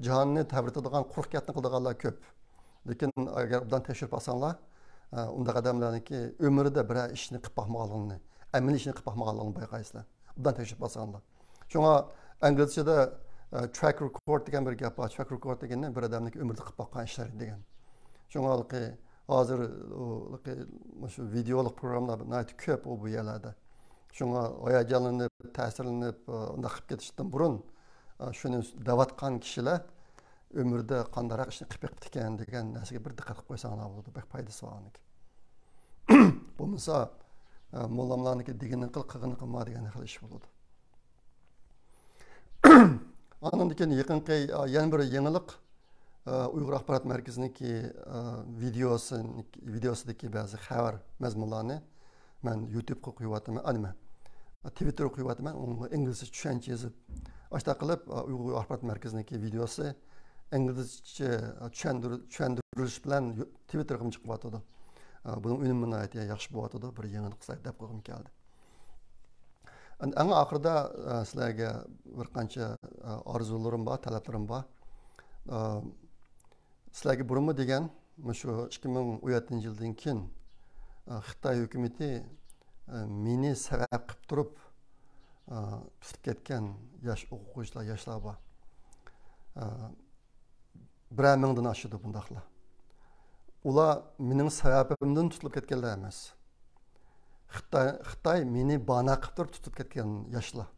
جاھاننى تەۋرىتىدىغان قۇرۇق گەپنى قىلىدىغانلار كۆپ. لېكىن ئەگەر ئوبدان تەكشۈرۈپ باقساڭلار، ئا، ئۇنداق ئادەملەرنىڭكى ئۆمرىدە بىرەر ئىشنى قىلىپ باقمىغانلىقىنى، ئەمەلىي ئىشنى قىلىپ باقمىغانلىقىنى بايقايسىلەر. ئوبدان تەكشۈرۈپ باقساڭلار. شۇڭا ئىنگلىزچىدە، ئە، تراك رېكورد دېگەن بىر گەپ بار. تراك رېكورد دېگەننى بىر ئادەمنىڭ ئۆمرىدە قىلىپ باققان ئىشلىرى دېگەن. شۇڭا ھېلىقى ھازىر ئۇ، ھېلىقى مۇشۇ ۋىدېئولۇق پروگراممىلار ناھايىتى كۆپ ئۇ بۇ يەرلەردە. شۇڭا ھاياجانلىنىپ، تەسىرلىنىپ، ئۇنداق قىلىپ كېتىشتىن بۇرۇن، ئە، شۇنى دەۋاتقان كىشىلەر ئۆمرىدە قانداقراق ئىشنى قىلىپ بېقىپتىكەن دېگەن نەرسىگە بىر دىققەت قىلىپ قويساڭلار بولىدۇ. بەك پايدىسى بار ئۇنىڭكى. بولمىسا، ئە، موللاملارنىڭكى دېگىنىنى قىل، قىلغىنىنى قىلما دېگەن خىل ئىش بولىدۇ. ئاندىن كېيىن يېقىنقى، ئە، يەنە بىر يېڭىلىق، ئە، ئۇيغۇر ئاخبارات مەركىزىنىڭكى، ئە، ۋىدېئوسى، ۋىدېئوسىدىكى بەزى خەۋەر مەزمۇنلارنى مەن يۇتۇبقا قويۇۋاتىمەن، ئا، نېمە، تىۋىتتېرغا قويۇۋاتىمەن، ئۇنىڭغا ئىنگلىزچە چۈشەنچە يېزىپ. ئاشۇنداق قىلىپ، ئۇيغۇر ئاخبارات مەركىزىنىڭكى ۋىدېئوسى ئىنگلىزچە چۈشەندۈر-، چۈشەندۈرۈش بىلەن يۇ-، تىۋىتتېرغىمۇ چىقىۋاتىدۇ. بۇنىڭ ئۈنۈمى ناھايىتى ياخشى بولۇۋاتىدۇ، بىر يېڭىلىق سىلەرگە دەپ قويغۇم كەلدى. ئەڭ ئاخىرىدا، سىلەرگە بىر قانچە ئارزۇلىرىم بار، تەلەپلىرىم بار. سىلەرگە بۇرۇنمۇ دېگەن، مۇشۇ ئىككى مىڭ ئون يەتتىنچى يىلدىن كېيىن، ئە، خىتاي ھۆكۈمىتى، ئە، مېنى سەۋەب قىلىپ تۇرۇپ، ئە، تۇتۇپ كەتكەن ياش ئوقۇغۇچىلار، ياشلار بار. ئە، بىرەر مىڭدىن ئاشىدۇ بۇنداقلار. ئۇلار مېنىڭ سەۋەبىمدىن تۇتۇلۇپ كەتكەنلەر ئەمەس. خىتاي، خىتاي مېنى بانا قىلىپ تۇرۇپ تۇتۇپ كەتكەن ياشلار.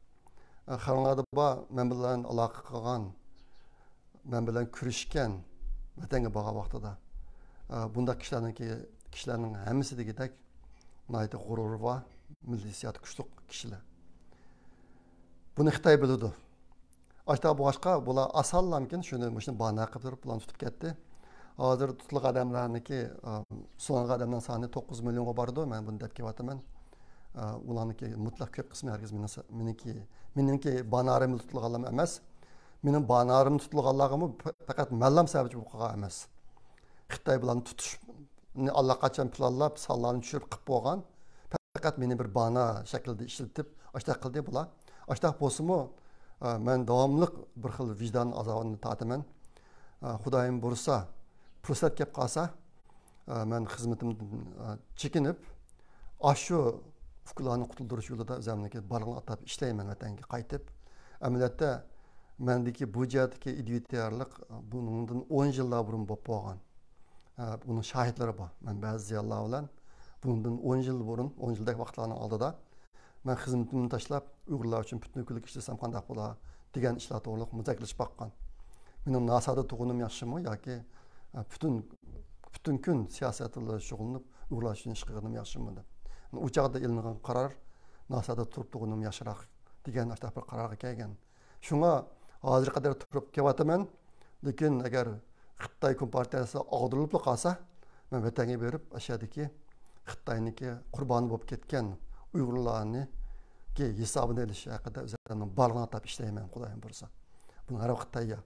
ئە، خەۋىرىڭلاردا بار، مەن بىلەن ئالاقە قىلغان، مەن بىلەن كۆرۈشكەن، ۋەتەنگە بارغان ۋاقتىدا، ئە، بۇنداق كىشىلەرنىڭكى، كىشىلەرنىڭ ھەممىسى دېگۈدەك ناھايىتى غۇرۇرى بار، مىللىي ھېسسىياتى كۈچلۈك كىشىلەر. بۇنى خىتاي بىلىدۇ. ئاشۇنداق بولغاچقا، بۇلار ئاسانلامكىن شۇنى، مۇشۇنى بانا قىلىپ تۇرۇپ، بۇلارنى تۇتۇپ كەتتى. ھازىر تۇتۇلغان ئادەملەرنىڭكى، ئە، سولانغان ئادەمنىڭ سانى توققۇز مىليونغا بارىدۇ، مەن بۇنى دەپ كېلىۋاتىمەن. ئە، ئۇلارنىڭكى مۇتلەق كۆپ قىسمى ھەرگىز مېنىڭ سە-، مېنىڭكى، مېنىڭكى بانارىمدا تۇتۇلغانلار ئەمەس. مېنىڭ بانارىمدا تۇتۇلغانلارغىمۇ پە-، پەقەت مەنلام سەۋەبچى بولۇپ قالغان ئەمەس. خىتاي بۇلارنى تۇتۇشنى ئاللىقاچان پىلانلاپ، سانلارنى چۈشۈرۈپ قىلىپ بولغان. پەقەت مېنى بىر بانا شەكلىدە ئىشلىتىپ، ئاشتاق قىلدى بۇلار. ئاشتاق بولسىمۇ، ئە، مەن داۋاملىق بىر خىل ۋىجدان ئازابىنى تارتىمەن. ئە، خۇدايىم بۇيرۇسا، پۇرسەت كەپ قالسا، ئە، مەن خىزمىتىمدىن، ئە، چېكىنىپ، ئاشۇ ئۇكىلارنى قۇتۇلدۇرۇش يولىدا ئۆزۈمنىڭكى بارلىقىنى ئاتاپ ئىشلەيمەن ۋەتەنگە قايتىپ. ئەمەلىيەتتە، مەندىكى بۇ جەھەتتىكى ئىدىيە تەييارلىق، ئە، بۇنىڭدىن ئون يىللار بۇرۇن بولۇپ بولغان. ئە، بۇنىڭ شاھىتلىرى بار. مەن بەزى زىيالىيلار بىلەن بۇنىڭدىن ئون يىل بۇرۇن، ئون يىلدەك ۋاقىتلارنىڭ ئالدىدا مەن خىزمىتىمنى تاشلاپ، ئۇيغۇرلار ئۈچۈن پۈتۈن كۈنلۈك ئىشلىسەم قانداق بولا دېگەن ئىشلار توغرىلىق مۇزاكىرىلىشىپ باققان. مېنىڭ ناسادا تۇرغىنىم ياخشىمۇ ياكى، ئە، پۈتۈن، پۈتۈن كۈن سىياسەت بىلەن شۇغۇللىنىپ، ئۇيغۇرلار ئۈچۈن ئىش قىلغىنىم ياخشىمۇ دەپ. ئۇ چاغدا ئېلىنغان قارار ناسادا تۇرۇپ تۇرغىنىم ياخشىراق دېگەن ئاشۇنداق بىر قارارغا كەلگەن. شۇڭا ھازىرغا قەدەر تۇرۇپ كېلىۋاتىمەن. لېكىن ئەگەر خىتاي كومپارتىيەسى ئاغدۇرۇلۇپلا قالسا، مەن ۋەتەنگە بېرىپ، ئاشۇ يەردىكى خىتاينىڭكى قۇربانى بولۇپ كەتكەن ئۇيغۇرلارنىڭكى ھېسابىنى ئېلىش ھەققىدە ئۆزۈمنىڭ بارلىقىنى ئاتاپ ئىشلەيمەن، خۇدايىم بۇيرۇسا. بۇنىڭ ھەر ۋاقىت تەييار.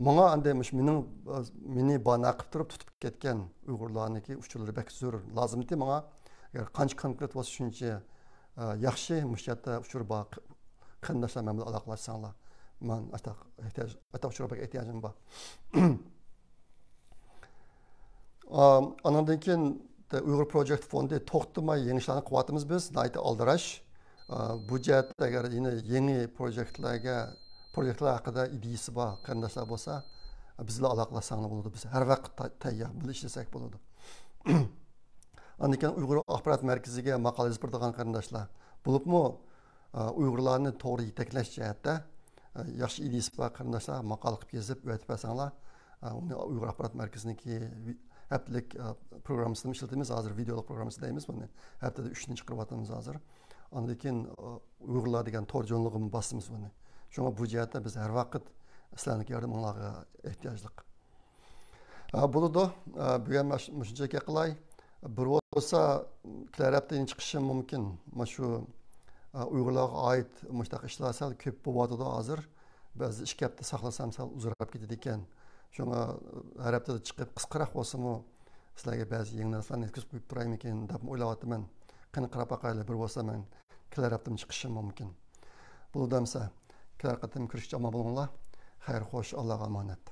ماڭا ئەمدى مۇشۇ مېنىڭ، مېنى بانا قىلىپ تۇرۇپ تۇتۇپ كەتكەن ئۇيغۇرلارنىڭكى ئۇچۇرلىرى بەك زۆرۈر. لازىمكى ماڭا، ئەگەر قانچە كونكرېت بولسا شۇنچە، ئە، ياخشى، مۇشۇ يەردە ئۇچۇر بار قېرىنداشلار مەن بىلەن ئالاقىلەشسەڭلار. مەن ئاشتاق ئېھتىياج، ئاشتاق ئۇچۇرغا بەك ئېھتىياجىم بار. ئا، ئانىڭدىن كېيىن، ئۇيغۇر پروجېكت فوندى توختىماي يېڭى ئىشلارنى قىلىۋاتىمىز بىز، ناھايىتى ئالدىراش. ئا، بۇ جەھەتتە ئەگەر يەنە يېڭى پروجېكتلارغا، پروجېكتلار ھەققىدە ئىدىيىسى بار قېرىنداشلار بولسا، بىز بىلەن ئالاقىلەشسەڭلار بولىدۇ. بىز ھەر ۋاقىت تا-، تەييار، بىللە ئىشلىسەك بولىدۇ. ئاندىن كېيىن ئۇيغۇر ئاخبارات مەركىزىگە ماقالە يېزىپ بېرىدىغان قېرىنداشلار، بولۇپمۇ ئۇيغۇرلارنى توغرا يېتەكلەش جەھەتتە ياخشى ئىدىيىسى بار قېرىنداشلار ماقالە قىلىپ يېزىپ ئەۋەتىپ بەرسەڭلار، ئۇنى ئۇيغۇر ئاخبارات مەركىزىنىڭكى ھەپتىلىك پروگراممىسىنى ئىشلىتىمىز. ھازىر ۋىدېئولۇق پروگراممىسى دەيمىز بۇنى. ھەپتىدە ئۈچنى چىقىرىۋاتىمىز ھازىر. ئاندىن كېيىن ئۇيغۇرلار دېگەن تور ژۇرنىلىغىمۇ باسىمىز بۇنى. شۇڭا بۇ جەھەتتە بىز ھەر ۋاقىت سىلەرنىڭ ياردىمىڭلارغا ئېھتىياجلىق. ھە، بولىدۇ. ھە، بۈگۈن مۇشۇنچە گەپ قىلاي. بىر بولسا كېلەر ھەپتە يەنە چىقىشىم مۇمكىن. مۇشۇ ئۇيغۇرلارغا ئائىت مۇشۇنداق ئىشلار سەل كۆپ بولۇۋاتىدۇ ھازىر. بەزىدە ئىككى ھەپتە ساقلىسام سەل ئۇزىراپ كېتىدىكەن. شۇڭا ھەر ھەپتىدە چىقىپ قىسقىراق بولسىمۇ سىلەرگە بەزى يېڭى نەرسىلەرنى يەتكۈزۈپ قويۇپ تۇرايمىكىن دەپمۇ ئويلاۋاتىمەن. قېنى قاراپ باقايلى، بىر بولسا مەن كېلەر ھەپتىمۇ چىقىشىم مۇمكىن. بولىدۇ ئەمسە. كېلەر قېتىم كۆرۈشكىچە ئامان بولۇڭلار. خەير خوش، ئاللاغا ئامانەت.